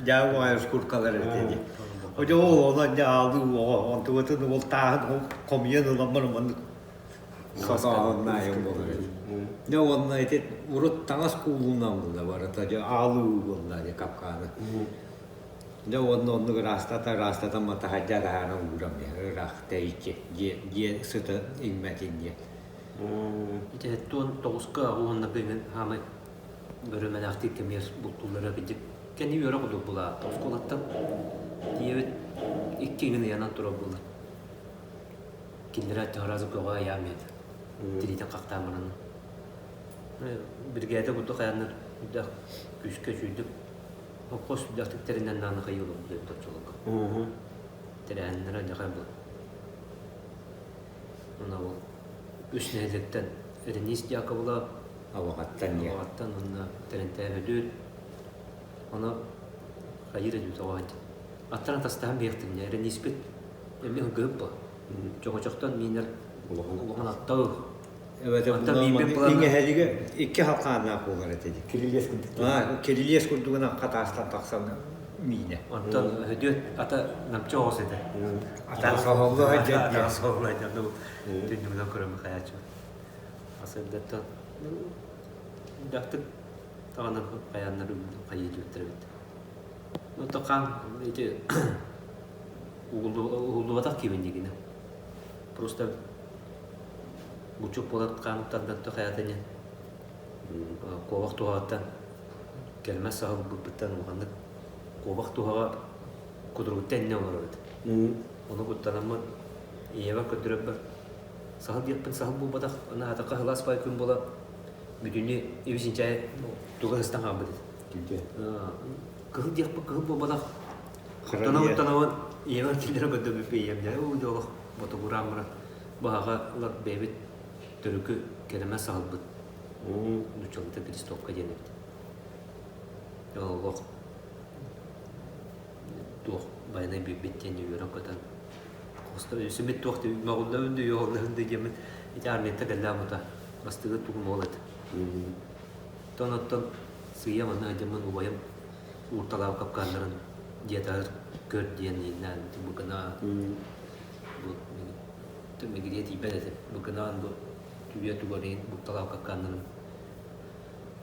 дьаа ускуркалар этэ дии. Одьо ол онон дьэ аалыы оҕо онтубутун ол тааһын хомуйан ыламмар маннык сатааһыннаайым буолар эбит. Дьэ уонна ити урут таҥас куулунан буолла барыта дьэ аалыы буолла дьэ капкааны. Дьэ уонна оннук ыраастата ыраастатан матаһайда таһааран ууран биһэр ыраах тэйиччи дьиэ дьиэ сыта иҥмэтин диэн. Ити 79-ка уонна быһын хаамай бөрөмөлөөхтүк кэмиэр бултууллара кырдьык кэнни үөрэ курдук булаатта оскуолаттан тиийэбит икки иҥин ыйанан турар буолар. Кинилэр сразу көҕө айаам этэ. Тириитин хахтаан баран. Биригээдэ курдук айаннар үрдэх күүскэ сүүрдүк Хос сүрдээхтик тэринэн даҕаны хайыы олорбут эбит оччолорго. Тэрээһиннэрэ дьаҕай буолар. Уонна ол үс нэһилиэктэн Ренис Дьаакыбыла Абаҕаттан диэн. Абаҕаттан уонна Тэрэнтээх Өдүөт ону хайыыр эдүүт оҕо Аттарын тастаһан биһиэхтиннэ Рениспит эмиэ ыгыһып буо. Чоҕочохтон миинэр улахан аттау Эбэтэр иҥэһэлигэ икки халхааннаах буолар этэ дии. Кирилиэс курдук. Кирилиэс курдугунан хатаастан тахсан миинэ. Онтон Өдүөт ата намчы оҕус этэ. Ата соһолло сылдьар Ата соһолло сылдьар түннүгүнэн көрөммүт хайааччы. Асырдаттан дактык даҕаны хайааннар хайыы диэбиттэр эбит. Ну хаан ити угуллубатах киимин Просто бучук буолан хаамыттардан хайата диэн куобах туһаҕыттан кэлмэс саһыл быппыттан улаханнык куобах туһаҕа кудуругуттан иннэ олорор эбит. Ону куттанаммын ийэбэр көрдөрөрбөр саһыл диэхпин саһыл буолбатах аны аатахха сылаас баай күн буола бүтүннүү ибис-инчээй туга сыстан хаалбыт этэ. Кыһыл диэхпин кыһыл буолбатах куттана-куттанабын ийэбэр киллэрэ көрдөрбүппүн ийэм дьэ уу дьэ олох ботугураан баран быһаҕа ылар бэйэбит төрүкү кэрэмэ саһылбыт нууччалыыта крестовка диэн эбит. Олох туох байанай биэрбит диэн үөрэн-көтөн өсүмүт туох мөҕүллэбин да үөҕүллэбин да диэммин ити армията кэллээн бута бастыгы тугум ол этэ. Тон оттон Сыыйа манна сылдьаммын убайым уурталаабыт капкааннарын дьиэ таһыгар көр диэн ииннээн быкына бу мигириэ тиийбэт этим. Быкынаан бу түүйэ тугар иһин букталаабыт капкааннарын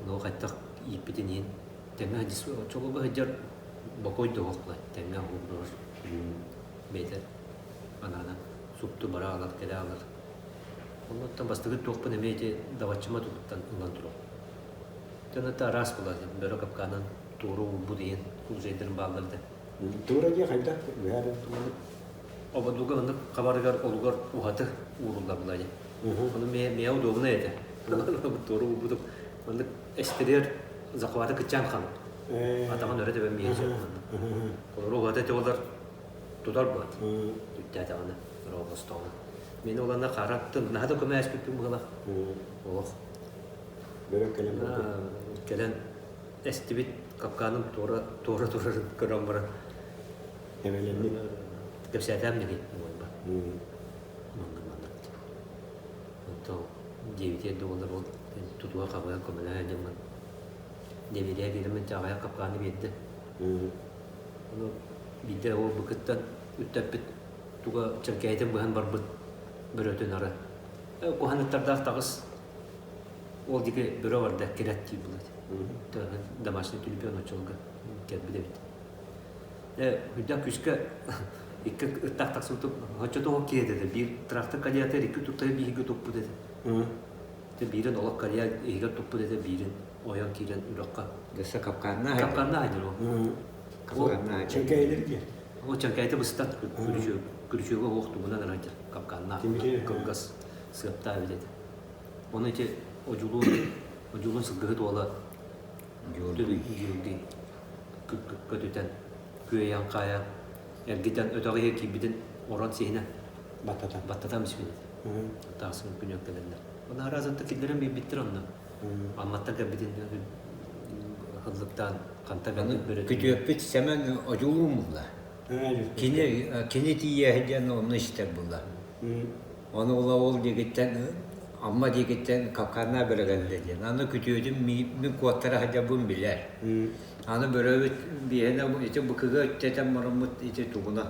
ону хайдах ииппитин иһин тэҥҥэ оччолорго сылдьар бокуой да суох тэҥҥэ уһуурар бэйэтэ анаанан супту бара аҕалар кэлэ аҕалар. Оннуттан бастакы туохпун эмиэ ити даваччыма тугуттан ылан турабын. Дьон араас буолар бөрө капкаанан туора уурбут иһин кулжайдарын бааллар да. Туора дии хайдах быһаарар тугу? Ободуга маннык хабарыгар олугар уһаты ууруллар була дии. Ону миэ удобнай этэ. Туора уурбутум маннык эстэригэр захваты кыччаан хаалар. Атаҕын өрө тэбэн миэ сөп маннык. Олору уһаты этэ олар тутар буолат. Түттээтэҕинэ, оҕостоҕуна. Мин оланна хараттын наһаа да көмөөспүппүн быһылах. Олох. Бөрө кэлэн барбыт. Кэлэн эстибит капканым туора туора турарын көрөн баран Эмэлэнник. Кэпсээтэм диги буолба. Маннык маннык. Онто диэбитиэр да буоллар ол тутуга хабыан көмөлөһө дьоммун диэбитиэр биэрэммин чаҕайа капкааны биэрдэ. Ону биирдэ ол быкыттан үттэппит туга чэркэйитин быһан барбыт бөрөтүн ары куһаныттардаах таҕыс ол диэки бөрө барда кэлэт дии булат домашний түлүпүөн оччолго кэлбит эбит үрдээх күүскэ икки ыттаах тахсыбытым оччотугу киһи этэ биир трактор калиятыгар икки туттары биһиги туппут этэ биирин олох калия иһигэр туппут этэ биирин ойон киирэн үрэххэ Өссө капканна капканна айдыр ол Капканна Чэҥкэйилэр диэн. Ол чэҥкэйити быстан күрүчүөгө уох тугунан ырайдыр капканнаах кылгас сыаптаах эбит этэ. Ону ити одьулуун одьулуун сылгыһыт уола Георгий көтүтэн күөйэн хаайан эргитэн өтөх иһэ киирбитин орон сиһинэ баттатан баттатан испит этэ. Таасын күнүөк кэлэннэр. Оны араазатта киллэрэн биэрбиттэр онно. Амматтан кэлбитин хыллыктаан ханта кэлбит Күтүөппүт Сэмэн одьулуун булла. Кини кини тиийэ диэн онно истэр булла. Ону ула ол диэкиттэн Амма диэкиттэн Кавказна бөрөгэллэ диэн. Аны күтүөтүм мин куоттара сылдьарбын билэр. Аны бөрөбүт биэһинэ ити быкыга үттэтэн бараммыт ити тугуна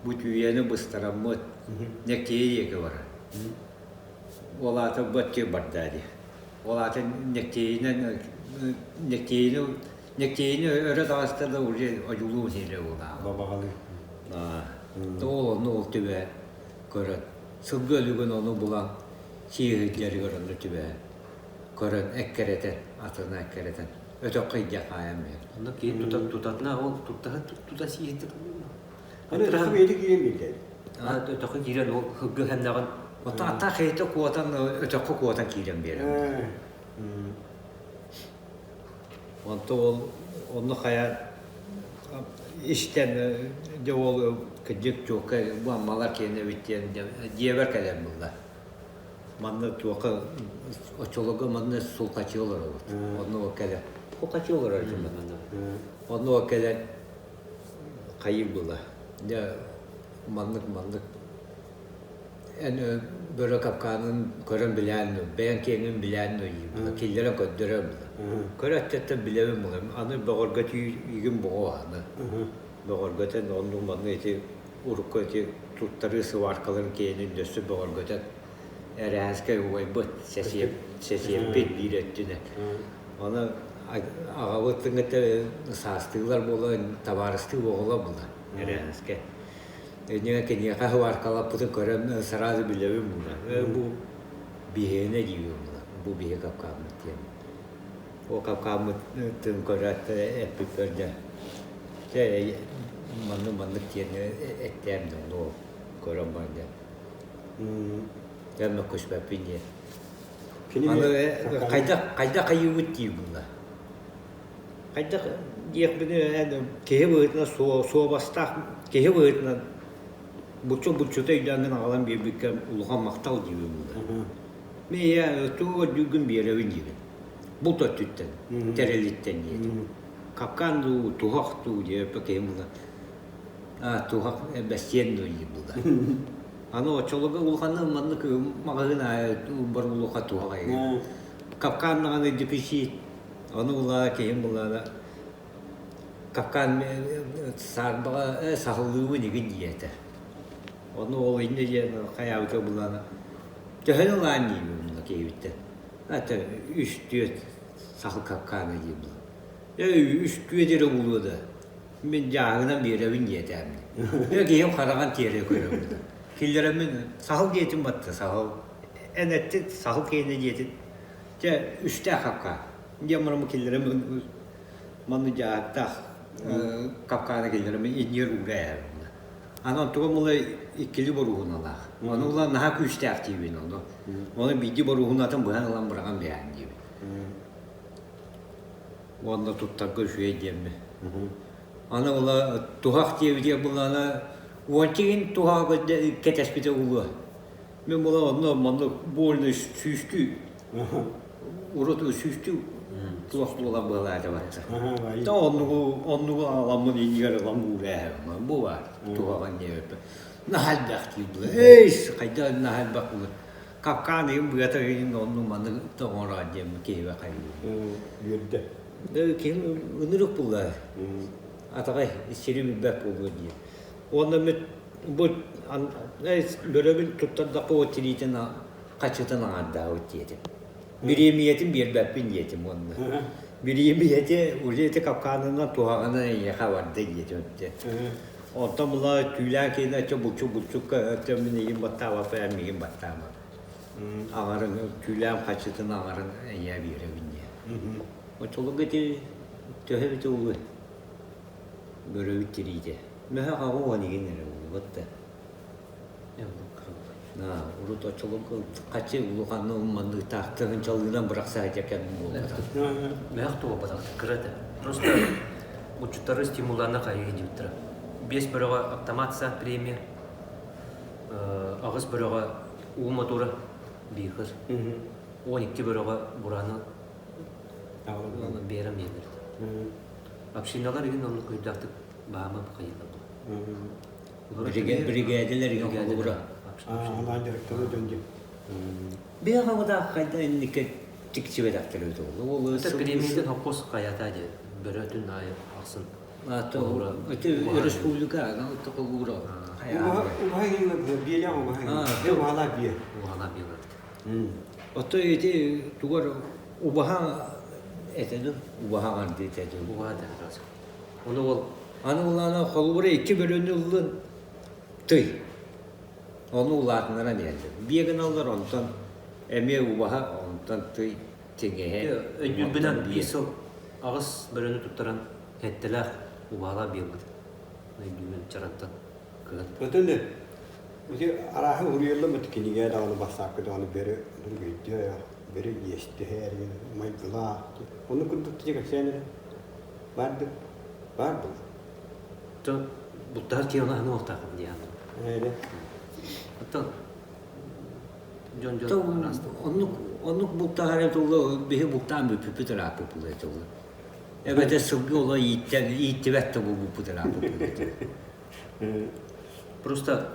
бу түүйэни быстараммыт Нэктиэ диэки барар. Ол аата баччы барда дии. Ол аата Нэктиэйинэн Нэктиэйини Нэктиэйини өрө таҕыста да уже одьулуун сиэлэ буолааҕа. Бабаҕалыы. Ол онно ол түбэ көрөн сылгы өлүгүн ону булан сиэһирдэригэр онно түбэһэн көрөн эккирэтэн атына эккирэтэн өтөххө илдьэ хаайан биэр. Онно киһи тута тутатына ол туттаһа тута сииһитэ Аны өтөххө бэйэтэ киирэн биэрдэ. Өтөххө киирэн ол сылгы хэннэҕин Оттон аттаах киһитэ куотан өтөххө куотан киирэн биэрэр. Онто ол онно хайа истэн дьэ ол кырдьык чуокка бу Аммалар киэнэ эбит диэн дьиэбэр кэлэн булла. Манна туохха оччолорго манна сулкачы олоробут. Онно кэлэн сулкачы олорор этим манна. Онно кэлэн хайыы була. Дьэ маннык маннык эн бөрө капкаанын көрөн билээн бэйэҥ киэҥин билээн киллэрэн көрдөрөр була. Көрө өттөттөн билэбин була. Аны бөҕөргөтүү игин боҕо аны. Бөҕөргөтөн оннук маннык ити урукку ити туттарыы сыбааркаларын киэнин өссө бөҕөргөтөн эрээскэ угайбыт сэсиэппит биир өттүнэн. Аны аҕабыт кытта саастыылар буолан табаарыстыы оҕолор була эрээскэ. Инньэ киниэхэ сыбааркалаппытын көрөн сразу билэбин була. Э бу биһиэнэ диибин була. Бу биһи капкааммыт диэн. Ол капкааммытын көрөөт эппиппэр дьэ дьэ маннык маннык диэн эттээм да ону көрөн баран дьэ дьэ мөккүспэппин диэн. Аны хайдах хайдах хайыыбыт дии була. Хайдах диэхпиний эн киһи быһыытынан суобастаах киһи быһыытынан буччу-буччута өйдөөҥҥүн аҕалан биэрбиккэ улахан махтал диибин буолар. Мин ийэ тугу көрдүүргүн биэрэбин диибин. Булт өттүттэн, тэрилиттэн диэтим. Капкан дуу, туһах дуу диэппэ киһим була. А, туһах бэстиэн дуу диир була. Аны оччолорго улаханнык маннык маҕаһыын аайы бар улуха туһах айыы. Капкан даҕаны дефицит. Ону булаа киһим булаана капкан саарбаҕа саһыллыыбын игин диэтэ. Ону ол инньэ диэн хайаабыта булаана төһөнү ылаан диибин муна киһибиттэн. Это үс-түөрт сахал капкана диибин. Ээ үс-түөрт эрэ булуо да. Мин дьааһыгынан биэрэбин диэтээмни. Ээ киһим хараҕын тиэрэ көрөбүн. Киллэрэммин саһыл диэтим батта саһыл. Эн эттин саһыл киэнэ диэтин. Дьэ үстээх капкаан. Диэн баран киллэрэммин манны дьааһыктаах капкааны киллэрэммин иннигэр уура эһэбин. Аны онтугум ыла иккили боруһуналаах. Ону ыла наһаа күүстээх диибин ону. Ону биирдии боруһунатын быһан ылан быраҕан биһээн диибин. Уонна туттарга үчүгэй диэммин. Аны ыла туһах диэбитигэр буллаҕына уонча иһин туһаҕа кэтэспитэ буолуо. Мин була онно маннык больно сүүстүү урут сүүстүү туох буолан быһалаата барда. Та оннугу оннугу аламмын иннигэр ылан буурээһэм бу баар туһаҕын диэбиппин. Наһаа элбэх диир Эй, хайда наһаа элбэх була. Капкаан ыйым быата ыйын онну маны тоҥороо диэммин киһибэ хайыыбын. Үөрдэ. Киһим ынырык булла. Атаҕай сири билбэт буолуо диир. Уонна бу бөрөбүн туттардахха ол тириитин хаччытын аҥардаабыт диэтим. Бириэмийэтин биэрбэппин диэтим уонна. Бириэмийэти уже ити капкаанынан туһаҕынан эйиэхэ барда диэтим. Онтон була түүлээн киинэ өттө булчук булчукка өттө мин эйигин баттаабаппын эн миигин баттаама. Аҥарын түүлээн хаччытын аҥарын эйиэ биэрэбин диэн. Оччолорго ити төһө эбитэ улуй бөрөбүт тириитэ. Мөһөх аҕа уон игин эрэ буолбут да. Урут оччолорго хаччы улаханны манныктаах тыһынчалыынан бырахса сылдьар кэм буолбатах. Мөһөх туолбатах кыра этэ. Просто учуттары стимуллаана хайыы диэбиттэрэ. Биэс бөрөҕө автомат саа премия, аҕыс бөрөҕө уу мотура биихыр, 12 бөрөҕө бураны биэрэн биэрдилэр. Общиналар игин оннук өйдөөхтүк баама хайыылар Биригээдэлэр игин холобура. Анаан дьарыктанар дьон дии. Бэҕэҕэ хайда инникке тиксибэтэхтэр эбит ол. Ол премиятын хоппос хайата диye бөрөтүн аайы ахсын. Ити республика холуура. Убаһа биэлээх убаһа. Убаһалаах биэ. Убаһалаах биэлэр. Ото ити тугар убаһа этэ убаһа арды этэ Убаһа этэ Ону ол Аны улаана холобура икки бөрөнү ыллын тый. Ону улаатыннаран иһэллэр. Биэ гыналлар онтон эмиэ убаһа онтон тый тиҥэһэ. Өйдүүрбүнэн биир сыл аҕыс бөрөнү туттаран сэттэлээх убаһалаах биэрбит. Өйдүүбүн чарантан кыһын. Өтөн ити арааһы уруйалламмыт кинигэ даҕаны бассаапка даҕаны бөрө өйдөөх, бөрө иэстэһэр, майгылаах. Ону курдук тиһэ кэпсээн эрэ. Бар да, бар була. То буттаһар киһи ону аһыныахтаахпын дии Эйде. Оттон дьон дьон Оннук оннук бултаһар этулла биһи бултаан бүппүппүт ырааппыт була этулла. Эбэтэр сылгы ола ииттэн ииттибэт да буолбуппут ырааппыт була этулла. Просто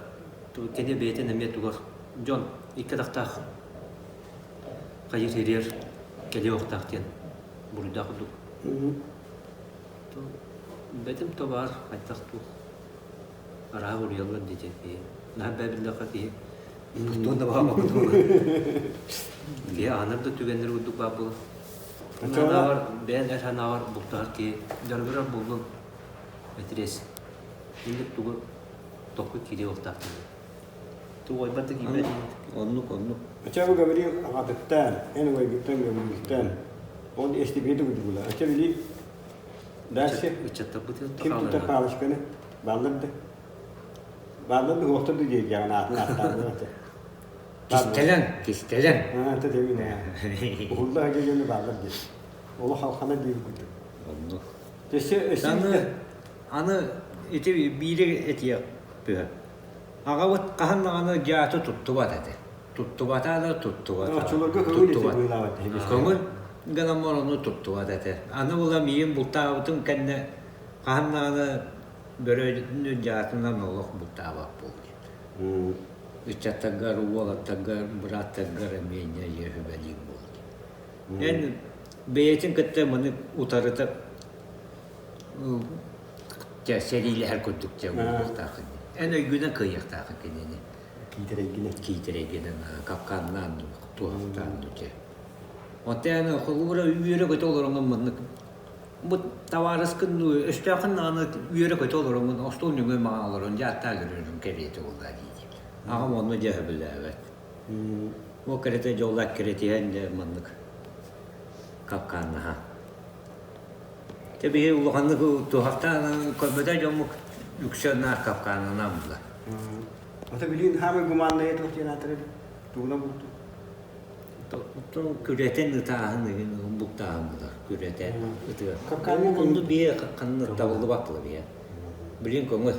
кини бэйэтин эмиэ тугар дьон икки атахтаах хайыр ириэр кэлиэ уохтаах диэн буруйдаах курдук. Бэтим то баар хайдах туох арааһы уруйаллар диэтэ киһи. Наһаа бэбиллэххэ киһи туон да баҕа Киһи аһынар да түгэннэр курдук баар буолар. Санааҕар бэйэн эр санааҕар бултаһар киһи дьарыгырар буоллун этириэс. Инник тугу токку киириэ уохтаахтын. Тугу ойбат да киирбэт. Оннук оннук. Ача бу Гаврил аҕатыттан, эн убайгыттан Гаврилтан, ол эстибиэти курдугула. Ача били дальше Ыччаттарбыт ким тутар палочканы бааллар да бааллар да уохтар да диэйдиэҕин аатын ааттаабын ата. Кистэлэҥ, кистэлэҥ. Ата дэмин ээ. Уһулла сылдьар дьону бааллар диэн. Олох халхана диир курдук. Оннук. Өссө өссө Аны аны ити биири этиэх быһа. Аҕабыт хаһан даҕаны дьааты туттубат этэ. Туттубата да туттубата. Оччолорго көҥүл ити Туттубат. быылаабат эһиги. Көҥүл гынан ону туттубат этэ. Аны була миигин бултаабытым кэннэ хаһан даҕаны бөрөнү дьаатынан олох бултаабат буол диэн. Ыччаттаргар, уолаттаргар, бырааттаргар эмиэ инньэ сүбэлиир буол диэн. Эн Бэйэтин кытта маны утарыта дьэ сэриилэһэр курдук дьэ буолуохтааххын. Эн өйгүнэн кыайыахтааххын кинини. Киитэрэйгинэн. Киитэрэйгинэн капканнаан туһахтаан дьэ. Оттон холуура үөрэ-көтө олороҥҥун маннык бу табаарыскын өстөөххүн даҕаны үөрэ-көтө олороҥҥун остуол нөҥүө маҥан олорон дьэ аттаа көрөрүм кэриэтэ буолла дии. Аҕам онно дьэ сөбүлээбэт. Ол кэрэтэ дьоллоох кэрэтиһэн дьэ маннык капкааннаһа. Дьэ биһи улаханнык туһахтаан көрбөтө дьоммут үксэ наар капкаанынан була. Ото билигин хаамай гуманнайа туох диэн аатырар тугунан булту? Оттон күрэтэн ытааһын игин буктааһын булар күрэтэн ытыа. Капкааны Онду бие ханна табыллыбат була бие. Билин көҥүл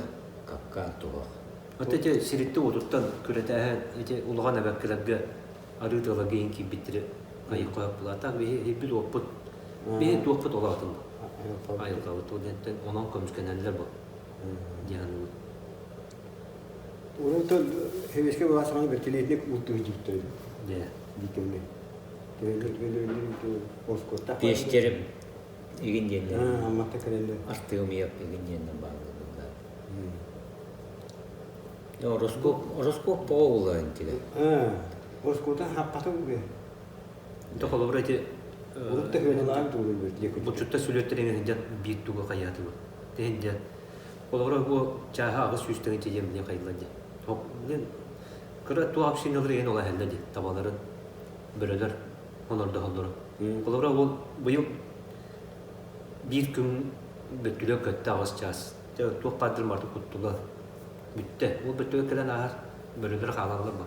капкаан туһах. Оттон ити сириттэн уотуттан күрэтээһин ити улахан эбэккилэргэ арыы тыала киһин киирбиттири айылҕа булаатаах биһи иһирбит уоппут биһи туохпут олоотун айылҕабыт ол диэнтэн онон көмүскэнэллэр бу диэн Урут Хевешке была саҕана бэртэлиэтинэ бултуу сылдьыбыттар Дьэ. дии Оскуоттаах Пиэстерим игин диэннэр Амматта кэлэллэр. Артыамыйап игин диэннэр бааллар буллар. Ороскуоп, ороскуоп тоҕо буолар интигэ? Ороскуота хаппата үгэ. Ити холобура ити Урут да хыаналаан туолуйбут диэки. Буччутта сүлүөттэрин иһин биир тугу хайаатыбыт. Тиһин дьэ холобура бу чааһа 800 тыһыынча диэн билин хайылла дии. Билин кыра туох общиналар иһин ола иһэллэр дии табаларын бөрөлөр онордоһоллору. Холобура ол быйыл биир күн бөттүлэ көттө аҕыс чаас. Туох баардыр марты куттула бүттэ. Ол бөттүгэ кэлэн ааһар бөрөлөр хаалаллар бу.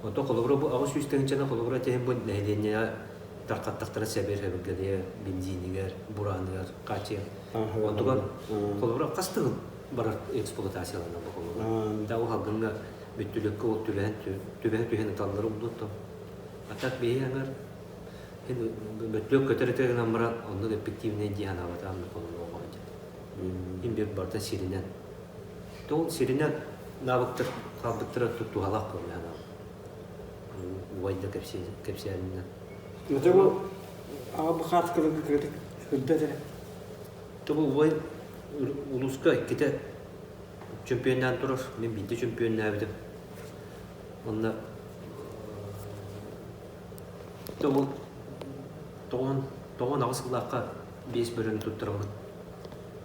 Онтон холобура бу 800 тыһыынчаны холобура тиһин бу нэһилиэнньэҕэ тархаттахтара сэбир хэбиргэлиэ, бензинигэр, бурааныгар хааччыйа. Онтугар холобура хас тыһын барар эксплуатацияланар бу холобура. Да ол халгыҥҥа бүттүлүккэ ол түбэһэн түбэһэ түһэн ыталлар улдуттан. А так биһи аңар бөттүлүк көтөр этэ гынан баран оннук эффективнэй дии санаабатаҕым холобура Имбир барыта сиринэн. Ол сиринэн навыктар хаалбыттара туһалаах буолла убай да кэпсээнинэн. Это бу аҕа бу хаартыскаларга кыратык сырда этэ. Тобу убай улууска иккитэ чөмпүйүөннээн турар. Мин биирдэ чөмпүйүөннээбитим. Онно тобу тоҕон тоҕон аҕыс сыллаахха биэс бөрөнү туттараммыт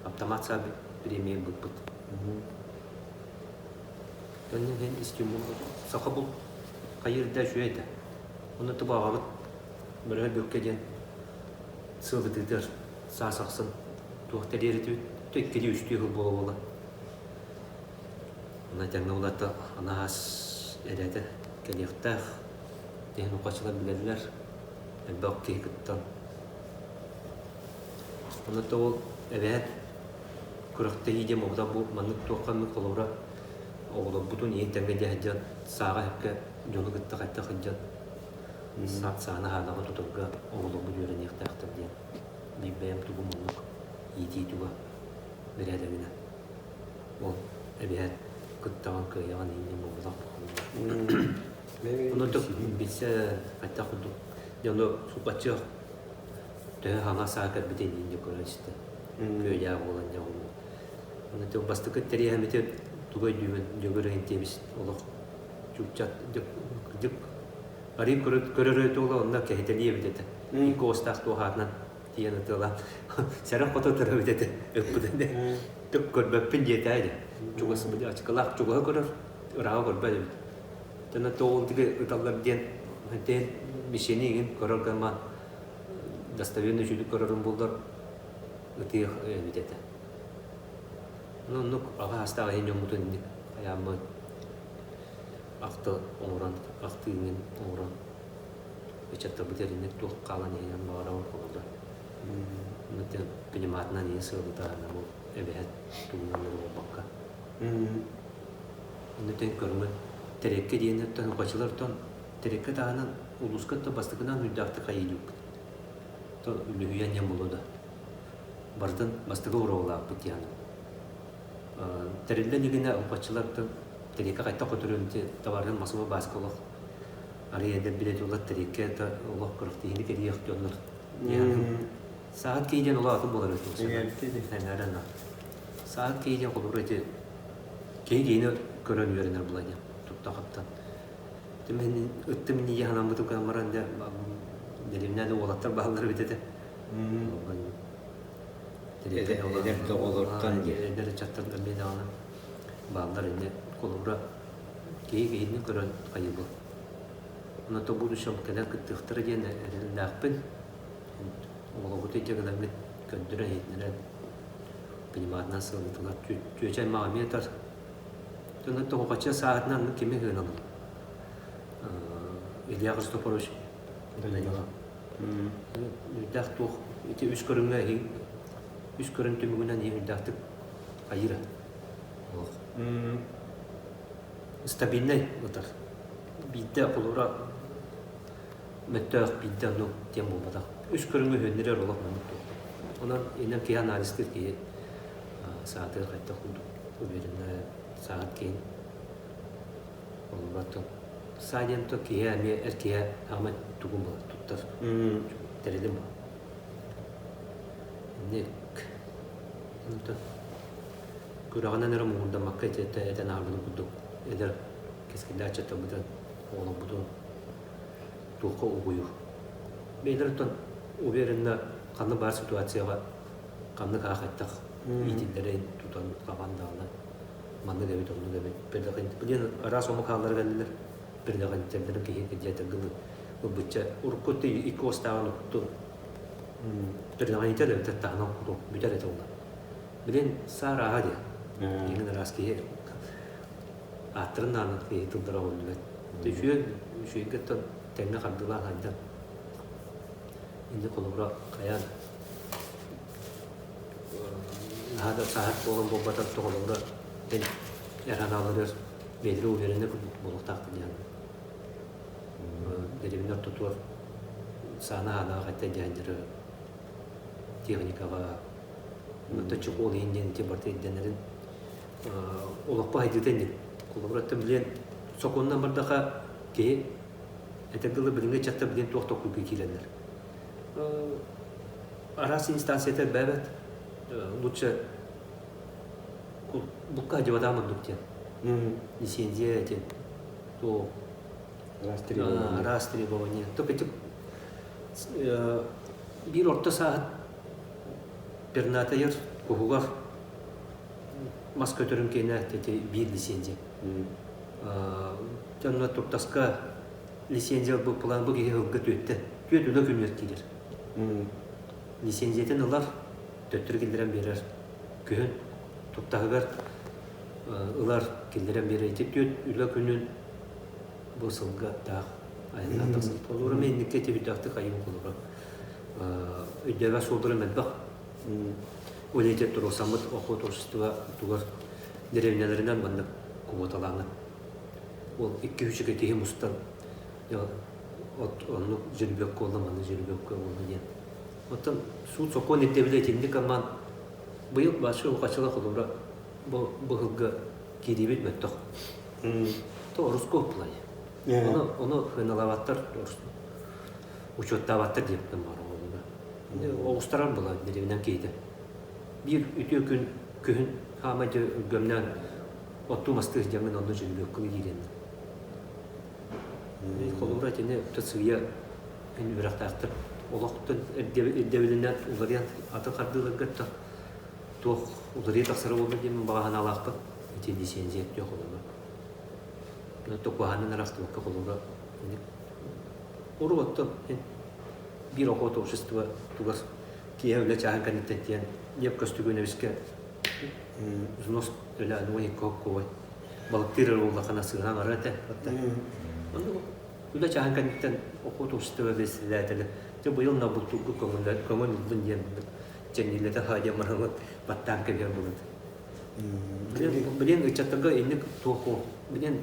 аптамаат саа премия ылбыппыт. Онно иһин истиҥ саха бул хайыыр да үчүгэй этэ. Онно тубу аҕабыт бөрө бүккэ диэн сыалытыытыгар саас ахсын туох тэрийэр этибит иккилии үстүү сыл буола-буола. Онно тэҥҥэ улаата анаһаас эрээтэ кэлиэхтээх. Иһин ухачылар билэллэр элбэх киһи кыттан. Онно ол эбээт күрэхтэһии диэн буолбатах бу маннык туохха эмит холобура оҕолорбутун иһин тэҥҥэ дьэ сылдьан сааҕа сөпкө дьону кытта хайдах сылдьан сааны хаанаҕа тутарга оҕолорбут үөрэниэхтээхтэр диэн биир бэйэм тугум оннук иитии туга бэрээдэгинэн ол эбээт кыттаҕын кыайаҕын иһин диэн буолбатах Онон билсэ хайдах курдук дьону суппаччы төһө хаҥас саа кэлбитин иһин көрөн истэ. Күөдьээ буолан дьэ ол. Онон тыл бастакы тэрийэһэмити тугу өйдүүбүн Дьөгүөр Интиэбис олох чууччат дьык арыы көрөр туола онно кэһитэлии эбит этэ. Икки уостаах туохаатынан тиийэн ытыалаан сэрэх хото турар эбит этэ ыппытын түк көрбөппүн диэтээ дьэ. Чугас ачыкылаах чугаһы көрөр, ырааҕы көрбөт эбит. Тана тоҕултыгы ыталлар диэн тэн мишени игин көрөр гама достоверно үчүгү көрөрүм булдар ытыах эбит этэ. Ну оннук аҕа астаах иһин дьоммутун инник айааммыт ахты оҥорон ахтыыҥын оҥорон ычаттарбыт эринник туох хаалан иһинэн баҕарабын холобура. Пневматынан иһин сыалытаана бу эбэһэт тугунан буолбакка. Оннутен көрүҥү Тэрэккэ диэн оттон хачылартан Тэрэккэ таһынан улууска то бастакынан үрдэхтик хайыылыыппыт. То үлүһүйэн диэн буолуо да. Барытын бастакы уруолаахпыт диэн. Тэриллэн игинэ хачылартан Тэрэккэ хайта хотурун табарын масыба бааска олох арый эдэр билет улар Тэрэккэ олох көрөхтиһини кэриэх дьоннор. Саат киһи диэн улаатыы буолар эбит. Эҥээрэн Саат киһи диэн холобур ити киһи киһини көрөн үөрэнэр була диэн тутта-хаптан. Ыттым иннигэ санаммытым гынан баран дьэ дэриэбинэ да уолаттар бааллар эбит этэ. Эдэр да оҕолортон диэн. Эдэр ыччаттардан эмиэ даҕаны бааллар инньэ холобура киһи киһини көрөн хайыбыл. Онон то будущем кэлэн кыттыахтара диэн эрэллээхпин. Оҕолорбут илдьэ гынаммыт көрдөрөн иһитиннэрэн понимаатынан сылдьытылар. Чүөчэ аймаҕа эмиэ тар. Онон тоҕоҕоччу сааһытынан кими ыһыаналым? Илья Христофорович Данилов. Үрдээх туох ити үс көрүҥҥэ үс көрүҥ түмүгүнэн иһин үрдээхтик хайыыра. Олох. Стабильнай ытар. Биирдэ холура мөттөөх биирдэ оннук диэн буолбатах. Үс көрүҥү үһүөннэрэр олох маннык туох. Онон инэн киһи анализтыыр киһи саатыыр хайдах курдук уверенно саат киһин олоротун. Саа диэн то киһи эмиэ эр киһи аамай тугун буолар туттар тэрилим буолар. Инник күрэҕинэн эрэ муҥурдаммакка этэн ааһарбытын курдук эдэр кэскиллээх ыччаттарбытын оҕолорбутун туохха угуйур. Бэйэлэриттэн уверенно ханнык баар ситуацияҕа ханнык аахайдах иитиллэрин тутан хабан даҕаны маннык эбит оннук эбит билин араас омук хааллара кэллилэр предохранителлэрин киһи диэтэргин ылбычча урукку икки уостааҕын уктун предохранитель эбэтэр таһынан куруук бүтэр этэ ула билин саарааһа диэн иҥин араас киһи ааттарын аанын киһи тыллара оҕоллубат үчүгэй үчүгэйгэ тэҥҥэ хардыылаан хайдан инни холобура хайаан наһаа да сааһыт буолан буолбатар тоҕолорура эн эр анааларыгар бэйэлэрэ увереннай курдук буолуохтаахтар диэн дэриэбинэ ортотугар саана аанаҕа хайта дьаһаннары техникаҕа онтон чехол иһин диэн ити барыта ирдэнэрин олоххо хайдыыта инник холобура билиэн сокуонунан бардаха киһи этэр дылы билиҥҥи ыччаттар билиэн туох толкуйга киирэллэр араас инстанцията элбээбэт лучше букка дьыбатаан ордук диэн лицензия диэн туох араас требования только ити биир орто сааһыт пернатайар куһугар мас көтөрүн киэнэ ити биир лицензия онно туртаска лицензия ылбыт план бу киһи ылга түөттэ түөт үлэ күнүгэр киирэр лицензиятын ылар төттөрү киллэрэн биэрэр күһүн туртаһыгар ылар киллэрэн биэрэр ити түөт үлэ күнүн бу сылга таах айаннаан тахсар холобура мен инникки ити үрдэхтик айым холобура өйдөөбөт суолларым элбэх ол ити туруорсаммыт охотовщество тугар деревняларынан маннык квоталааҥҥын ол икки үчүгэй киһи мустан от оннук жеребьевка буолла маннык жеребьевка буолла диэн оттон суут сокуон ирдэбилэ итинник аммаан быйыл бааччы ухачыла холобура бу быһылга киириибит мөлтөх то оруску плай ону ону хыналаабаттар учуоттаабаттар диэбиппин баар оҕолоро оҕустарар була дэриэбинэн киһитэ биир үтүө күн күһүн хаамай дьэ өлгөмнөөн оттуу мастыы сылдьаммын онно дьөлүбүөккэ киирэннэр холобура итини сыыйа үөрэхтээхтэр олохтон ирдэбилинэн уларыйан атын хардыыларга туох уларыйа тахсара буолла диэн баҕа санаалаахпын ити лицензия өттүө холобура токуһаанын арахтыбакка холобура урут оттон биир охота общество тугар киэһэ үлэ чааһын кэнниттэн тиийэн ньиэп көстүгүнэбискэ взнос төлөөн уон икки хоккуой балыктыыр эрэ буоллаххына сыһан барар этэ оннук үлэ чааһын кэнниттэн охота общество бэсэлээтэлэ дьэ быйыл на бултуурга көҥүл көҥүл ыллын диэн чэннилэтэ ха диэн баран баттаан кэбиһэр буолат билин ыччаттарга инник туох билин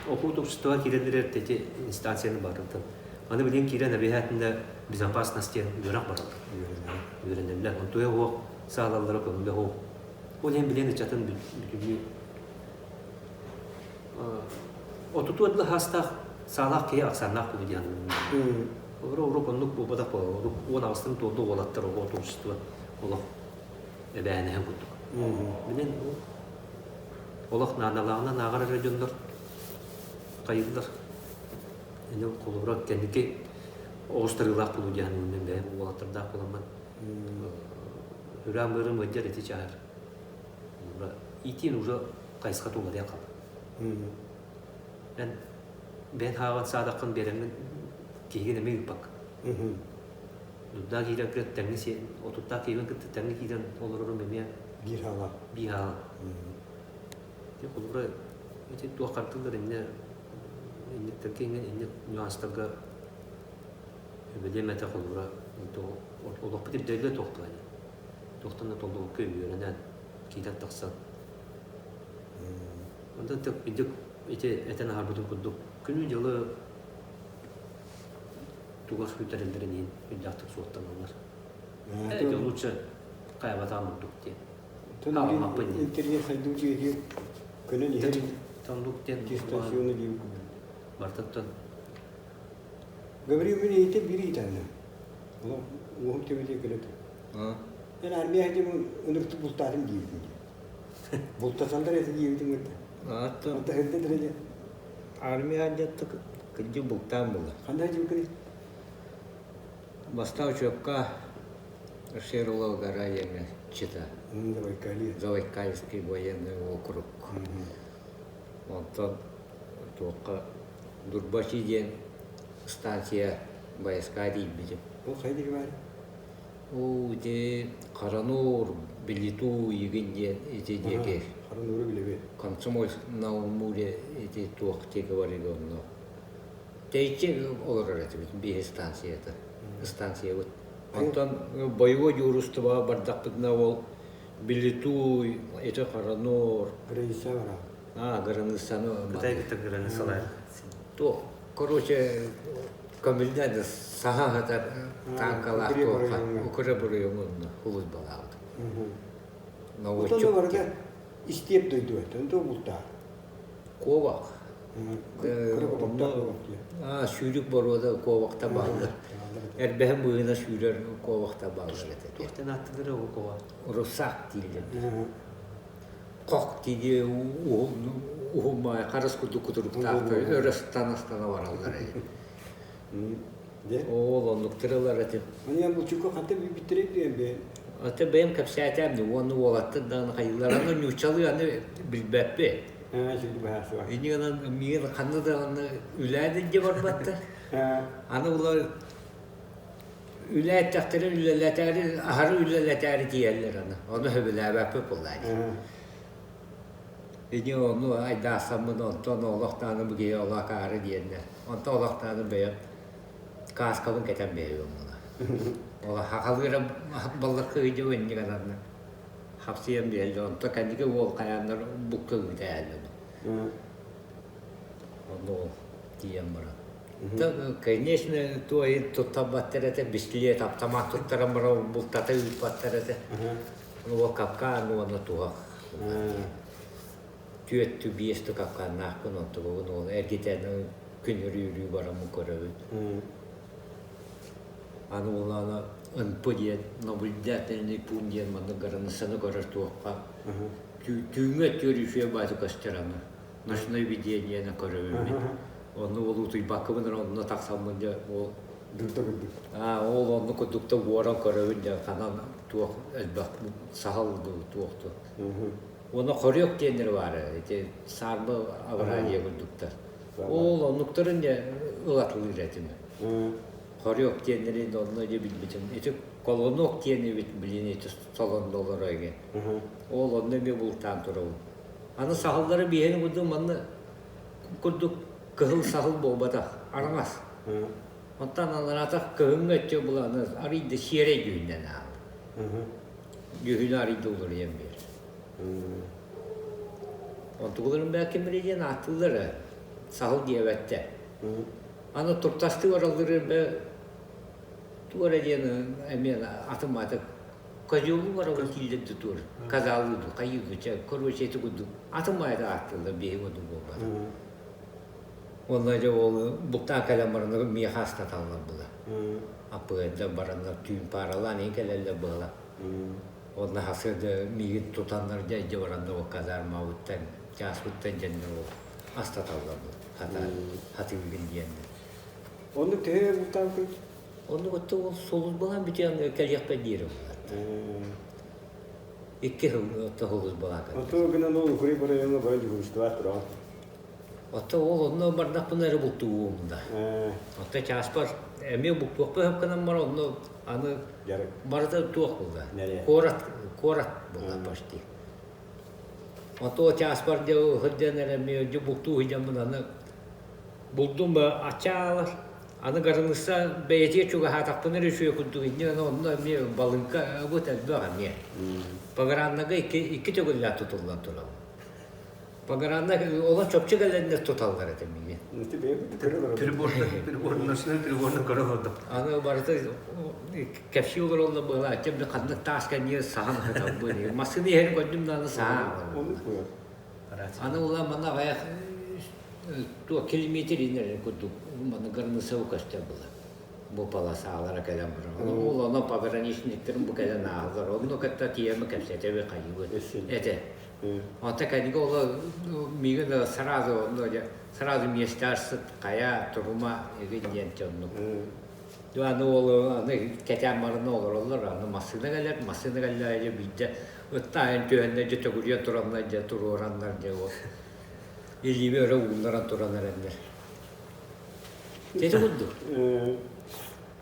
охота общество киирэн эрэр ити инстанцияны барытын аны билин киирэн обязательно безопасность диэн үөрэх бараллар үөрэнэллэр онтуйа суох саалаллара көҥүлэ суох ол иһин билин ыччатын бүтүннүү отутуо дылы хаастаах саалаах киһи ахсааннаах буолуо диэн. Олору урук оннук буолбатах буолар. Урук 18-тан туолду уолаттар оҕо творчество олох эбээнэһэ курдук. Минен олох наадалааҕынан ааҕар эрэ дьоннор хайыыллар. Эни холобура кэнники оҕустарыылаах буолуу диэн мен бэйэм уолаттардаах буоламмын үрээн быарым ыалдьар ити чааһар. Иитиин уже хайысхата уларыйан хаалла. Эн бэйэн хааҕын саадаххын биэрэммин киһигин эмиэ ыыппакка. Дурдаа киирэргэ тэҥҥэ сиэн, отуттаах киһибин кытта тэҥҥэ киирэн олорорум эмиэ биир хаала. Биир хаала. Ити холобура ити туох хартыллар иннэ инниктэргэ инник нюанстарга үбүлүөм этэ холобура олохпут ирдэбилэ туох туһана. Туохтан да толлубакка үөрэнэн киирэн тахсан. Онтон идик ити этэн аһарбытым курдук күнү-дьылы тугар сүтэрэллэрин иһин үрдээхтик суоттаналлар. Ити лучше хайабатаан ордук диэн. Хаалмаппын диэн. Интернет сайдыы дьиэтигэр көнөн иһэр Тондук диэн дистанционный диэн Бартаттан Гаврил мин эйитэ биир ыйытаанна. Олох уоһум төбөтө кэлэ Эн армия диэн ынырыктык бултаатым диэбитин дии. Бултасаллар этэ диэбитин кытта. Аттан Онто һырда дэрэ армия дьаттык кырдьык бултаан була. Ханна дьимкини? Бастаан учебка Шерлова гора диэҥҥэ чита. Забайкалье. Забайкальский военный округ. Онтон туохха Дурбачи диэн станция байыска тиийбитим. Ол хайа диэки баар? Оо, ити Харануур, Билитуу игин диэн ити диэки. Харанууру билэбин. Комсомольск на Амуре ити туох диэки барыга онно. Тэйиччи олорор этибит биһи станцията. Станциябыт. Онтон боевой дежурствоҕа бардахпытына ол Билитуй, ити Харануур. Граница бара. А, границаны. Кытай кытта границалар. Туох, короче, көмүллэн саха сатар танкалаах туохха укреп оройуонна улуус-балаабыт. Отон барыта истиэп дойду этэ, онто бултаа. Куобах. Сүүрүк боруода куобахта бааллар. Эрбэһин быыһына сүүрэр куобахта бааллар этэ. Туохтан ааттыылара ол куоба? Русак дииллэр. Хох тиги уһун харыс курдук кутуруктаахтар өрө ыстана-ыстана бараллар эти. Ол оннук тырылар этим. Аны булчукка ханта билбиттэрэй диэн бэйэм. Аты бэйэм кэпсээтэм ди уонна уолаттар даҕаны хайыылар аны нууччалыы аны билбэппи. Ини гынан миигин ханна даҕаны үлээн илдьэ барбаттар. Аны улар Үлэ эттэхтэрин үлэлэтээри, аһары үлэлэтээри тиийэллэр аны. Ону сөбүлээбэппит буоллаа дии. Ини ону айдаасаммын онтон олохтоону бу киһи олох акаары диэннэр. Онтон олохтоону бэйэм кааскабын кэтэн биэриэм була. Ол хахалыыра баллакка ыйдьа инник ананна. Хапсыйан биэрэллэр. Онтон кэнники уол хайааннар букка ыытаайаллар. Онно ол тиийэн баран. Конечно, туой туттарбаттар этэ, бистилиэт автомат туттаран баран бултата ыыппаттар этэ. Ол капкаан уонна туһах. Түөттү биэстү капкааннаахпын онтубун ол эргитэн күн үрүү бараммын көрөбүн. Аны улаана НП диэн наблюдательный пункт диэн маннык границаны көрөр туохха түүҥҥү өттүгэр үчүгэй баайы көстөр аны. Ночное видение көрөбүн. Онно ол утуйбаккабын эрэ онно тахсаммын дьэ ол Дурда курдук. Аа, ол онно курдук да уоран көрөбүн дьэ ханан туох элбэх саһыл дуу туох дуу. Уонна хорек диэннэр баара ити саарба абыраадьыйа курдуктар. Ол оннуктарын дьэ ылатылыыр этим. Хорек диэннэри онно дьэ билбитим. Ити колонок диэн эбит блин ити солонно олоро эгэ. Ол онно эмиэ бултаан турабын. Аны саһыллары биһиэни курдук манна курдук кыһыл саһыл буолбатах, араҥас. Онтон анараатах кыһыҥҥы өттө буланы арыйда сиэрэй дьүһүннэн аал. Дьүһүнэ арыйда уларыйан биэр. Онтугуларын бээ кимири диэн ааттыыллара саһыл диэбэттэр. Аны туртастыы бараллары бээ туора диэн эмиэ атын мааты Козелу барабын кииллэрдэ туор, казалыы ду, хайыы ду, чэ, короче, ити курдук атын маайда ааттыыллар биһи курдук буолбат. Уонна дьэ ол бултаан кэлэн бараннар миэхэ астаталлар была. Аппыайдар бараннар түүн пааралаан иһин кэлэллэр быһыла. Уонна сарсыарда миигин тутаннар дьэ дьэ бараннар ол казармабыттан, чааспыттан дьэннэр ол астаталлар бу. Хата хатыыгын диэннэр. Оннук төһө өр бултаабыккын? Оннук отто ол сулуйбалаан бүтүөн кэлиэхпэр диэри буллаттар. Икки сыл отто сулуйбалаан кэлбит. Оту гынан ол укреп райоҥҥа бары дьуһуурустубаат тураҕын. Отто ол онно бардахпына эрэ бултуум да. Отто чааспар эмиэ бултуохпун сөп гынан баран онно аны Дьарык. барыта туох булла. Нэрэ. Куорат куорат булла почти. Ото чааспар дьэ сылдьан эрэ эмиэ дьэ бултуу сылдьаммын аны булдум ачаалар Аны гарыныса бэйэтигэр чугаһаатахпына эрэ үчүгэй курдук инньэ гынан онно эмиэ балыҥка быт элбэх эмиэ. Пограннага икки, икки төгүллээх тутуллан турабын. Погранна олох чопчу кэлэннэр туталлар этэ миигин. Приборносной приборно көрө олордум. Аны барыта кэпсии олороллор быһалааччы ханнык таас кэннигэр саһан сыталбын. Массыына иһэрин көрдүм даҕаны саһан. Аны ула манна аҕыйах туох километр иннэр курдук манна гарнысау көстөр была. Бу полосалара кэлэн баран. Ол ону пограничниктарын бу кэлэн ааһаллар. Онно кытта тиэмэ кэпсэтэби хайыбыт. Этэ. Онто кэннигэ оло миигин сразу онно сразу месте хайа турума игин диэн оннук. Аны ол аны кэтээн баран олороллор, аны массыына кэлэр, массыына кэллэҕэ дьэ биирдэ ыттаайын түһэннэр дьэ төгүрүйэн тураннар дьэ туруораннар дьэ ол илииби өрө ууннаран туран эрэннэр. Ити курдук.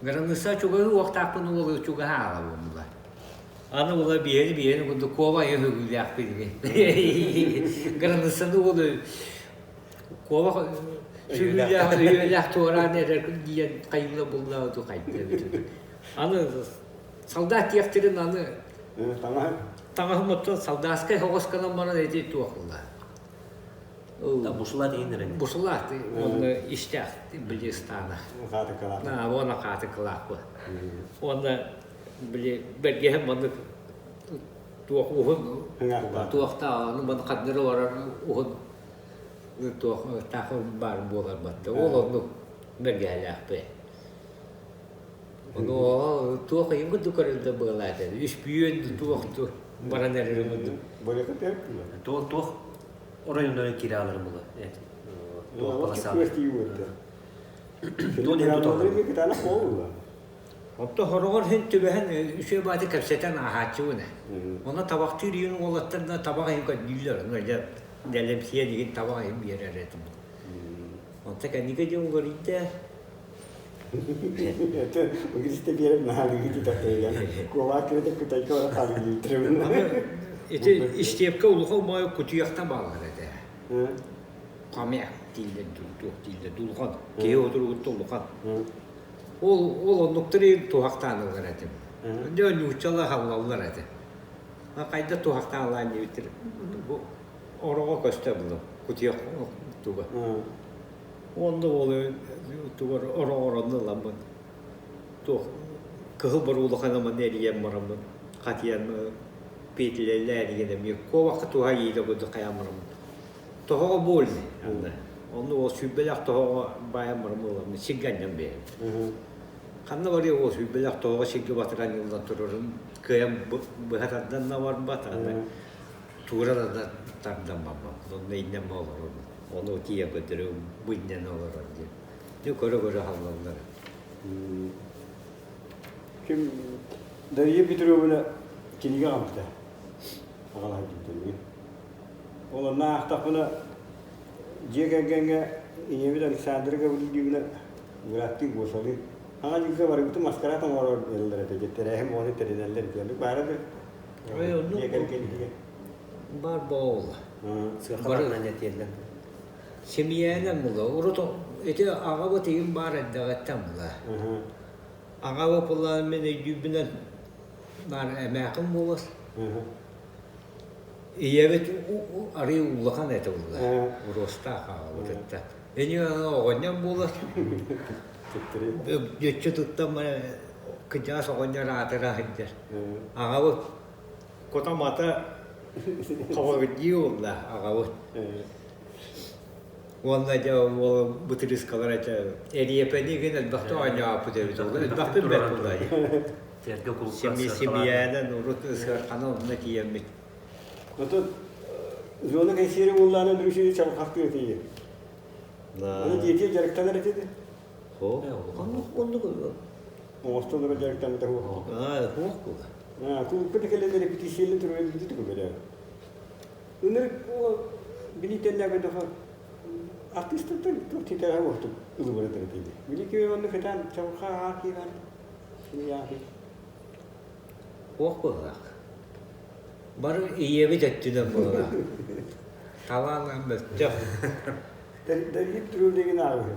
Граныса чугаһы уохтаахпын уолу чугаһа аалабын Аны ула биэри биэри курдук куоба айы хөгүүлээхпин. Граныссаны уолу Куобах сүгүүлээх өйүөлээх туораан эрэр диэн хайыыла буллаабыту хайда эбит. Аны солдат диэхтэрин аны таҥаһын таҥаһым оттон солдатскай соҕус гынан баран эти туох була. Бусулаат иһин эрэн. Бусулаат уонна истээх били ыстаана. Хаатыкалаах. Уонна хаатыкалаах бу. Уонна били бэргэһэм маннык туох уһун туохтаах аны маны ханна эрэ барар уһун туох таах баар буолар батта ол оннук бэргэһэлээхпин ону туох ыйын курдук көрүллэ быалаата үспүйүөн туох баран эрэрин курдук туох туох оройуоннарын киирэ аларын була туох полоса Онто хороҕор иһин түбэһэн үчүгэй баҕайытык кэпсэтэн ааһааччыбын ээ. Онно табахтыыр иһин уолаттар да табах иһин көрдүүллэр. Ону дьэ дэлэмсийэн иһин табах иһин биэрэр этим. Онто кэнники дьон уларыйда. Это угристе биэрэр наһаа тутатыйан. Куолаах кирэтэ кытайга бара хаалыйдыытырыбын. Ити истиэпкэ улахан моой кутуйахта бааллар этэ. Хомяк дииллэр туох дииллэр дулҕан. Киһи отуругутта улахан. Ол ол оннуктары туһахтаан ылар этим. Дьэ нууччалар халлаллар этэ. Хайда туһахтаан ылаан диэбиттэр. Бу ороҕо көстө булу кутуйах туга. Онно ол тугар ороҕор онно ыламмын туох кыһыл боруулахан ымын эрийэн бараммын хатыйан петлэлээн игин эмиэ куобахха туһа иитэ курдук хайаан бараммын Тоһоҕо больный анда. Онно ол сүүрбэлээх тоһоҕо баайан баран буоламмын сиргэ анньан биэрэбин. Ханна барыа ол сүүрбэлээх тоһоҕо сиргэ батыра анньыллан турарын кыайан быһа тардан да барбат, аны туура да тардан барбат. Онно иннэн олорорбун. Ону тиийэн көрдөрө бу иннэн олорор диэн. Дьэ көрө-көрө халлаллар. Ким Дария Петровна кинигэ аҕалбыта. Аҕалаһар диэн Ол онно аахтахпына, дьиэ кэргэҥҥэ ийэбит Александра Гаврильевна бырааттыы Гошалыын Аҕа дьылга барыбытын маскараат оҥорор ыаллар этэ, дьэ тэрээһин оҕону тэринэллэр итиэнник баара да дьиэ кэргэн иһигэр. Баар буолла. Сыахаларынан этиэллэр. Семьянан була. Урут ити аҕабыт ийэм баар эрдэҕиттэн була. Аҕабыт буоллаҕына мин өйдүүрбүнэн баар эмээхин буолар. Ийэбит арыый улахан этэ буолла, уруостаах аҕабыт этэ. Ини оҕонньор буолар, бүөччү туттан баран кырдьаҕас оҕонньор аатыра сылдьар. Аҕабыт кута-мата хоҕордии буолла аҕабыт. Уонна дьэ ол бытырыыскалар этэ эриэпэни гин элбэхтэ оонньооппут эбит ол элбэхтик бэрт буолла Тэргэ кулукка Симийээнэн урут сыархана онно тиийэммит. Отут зона кэнсиэри уоллаанан үрүсү чабырхахтыы этиги. Аны дьиэтиэ дьарыктанар этиди. Хо. Оннук Оҥостон олорон дьарыктаммыта хуох. Аа, хуох була. Кулукка да кэлэн репетицияларын туруйан билдит көмөлөө. Ынырык билиитэннээбэтэхэ артыыстартан туох титэҕэ уохтук ылыбырытыр этиги. Били кими манны кытаан чабырха аа киирэн симияхи. Хуох буоллаах. Бары ийэбит өттүнэн буоллаах. Талаан мөлтөх. Дарьик Трулегин ааҕыһы.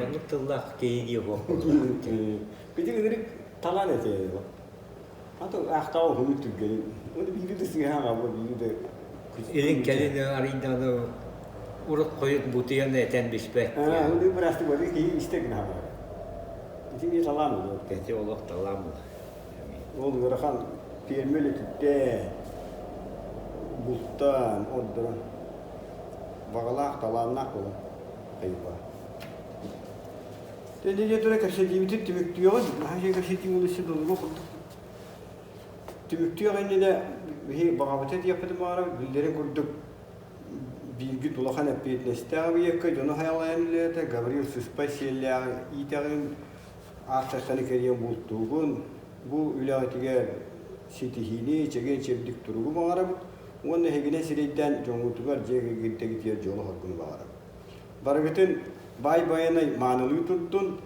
Оннук тыллаах киһи дии буоллаах. Бити ынырык талаан этэ. Ато аахтаҕа уһуннук түргэнин. Оны биири да сыыһа аҕалла, биири да Илин-кэлин арыйдаҕына урут хойут бутуйан этэн биспэт. Аа, оны бырасты бары киһи истэ гына Ити эмиэ талаан буолуо. Ити олох талаан буолар. Ол ыарахан ферма үлэтиттэн, бултаан, ордорон баҕалаах, талааннаах буолан хайыпа. Дьэ тура кэпсэтиибитин түмүктүөҕүн, наһаа үчүгэй кэпсэтии буолуо долгу курдук. Түмүктүөх иннинэ биһи баҕабыта диэхпитин баҕарабыт, биллэрин курдук бииргит улахан эппиэтинэстээх объекка дьону хайалайан үлэлэтэ Гаврил сыспай сиэллээҕи иитэҕин, аахсарсаны кэрийэн бултуугун, бу үлэҕитигэр ситиһиини, чэгиэн-чэбдик туругу баҕарабыт уонна эһигинэн сирэйдээн дьоҥҥутугар дьиэ кэргэнтэгитигэр дьолу-соргуну баҕарабыт. Барыгытын баай байанай маанылыы турдун,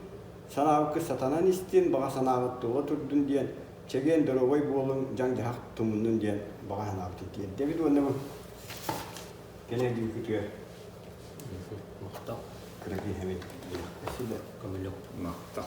санаабыккыт сатанан истин, баҕа санааҕыт туола турдун диэн чэгиэн доруобай буолуҥ, дьаҥ-дьаһах тумуннун диэн баҕа санаабытын тиэрдэбит уонна бу кэлэр дьүкүтүгэр Махтал. кыра киһи Көмөлөк. Махтал.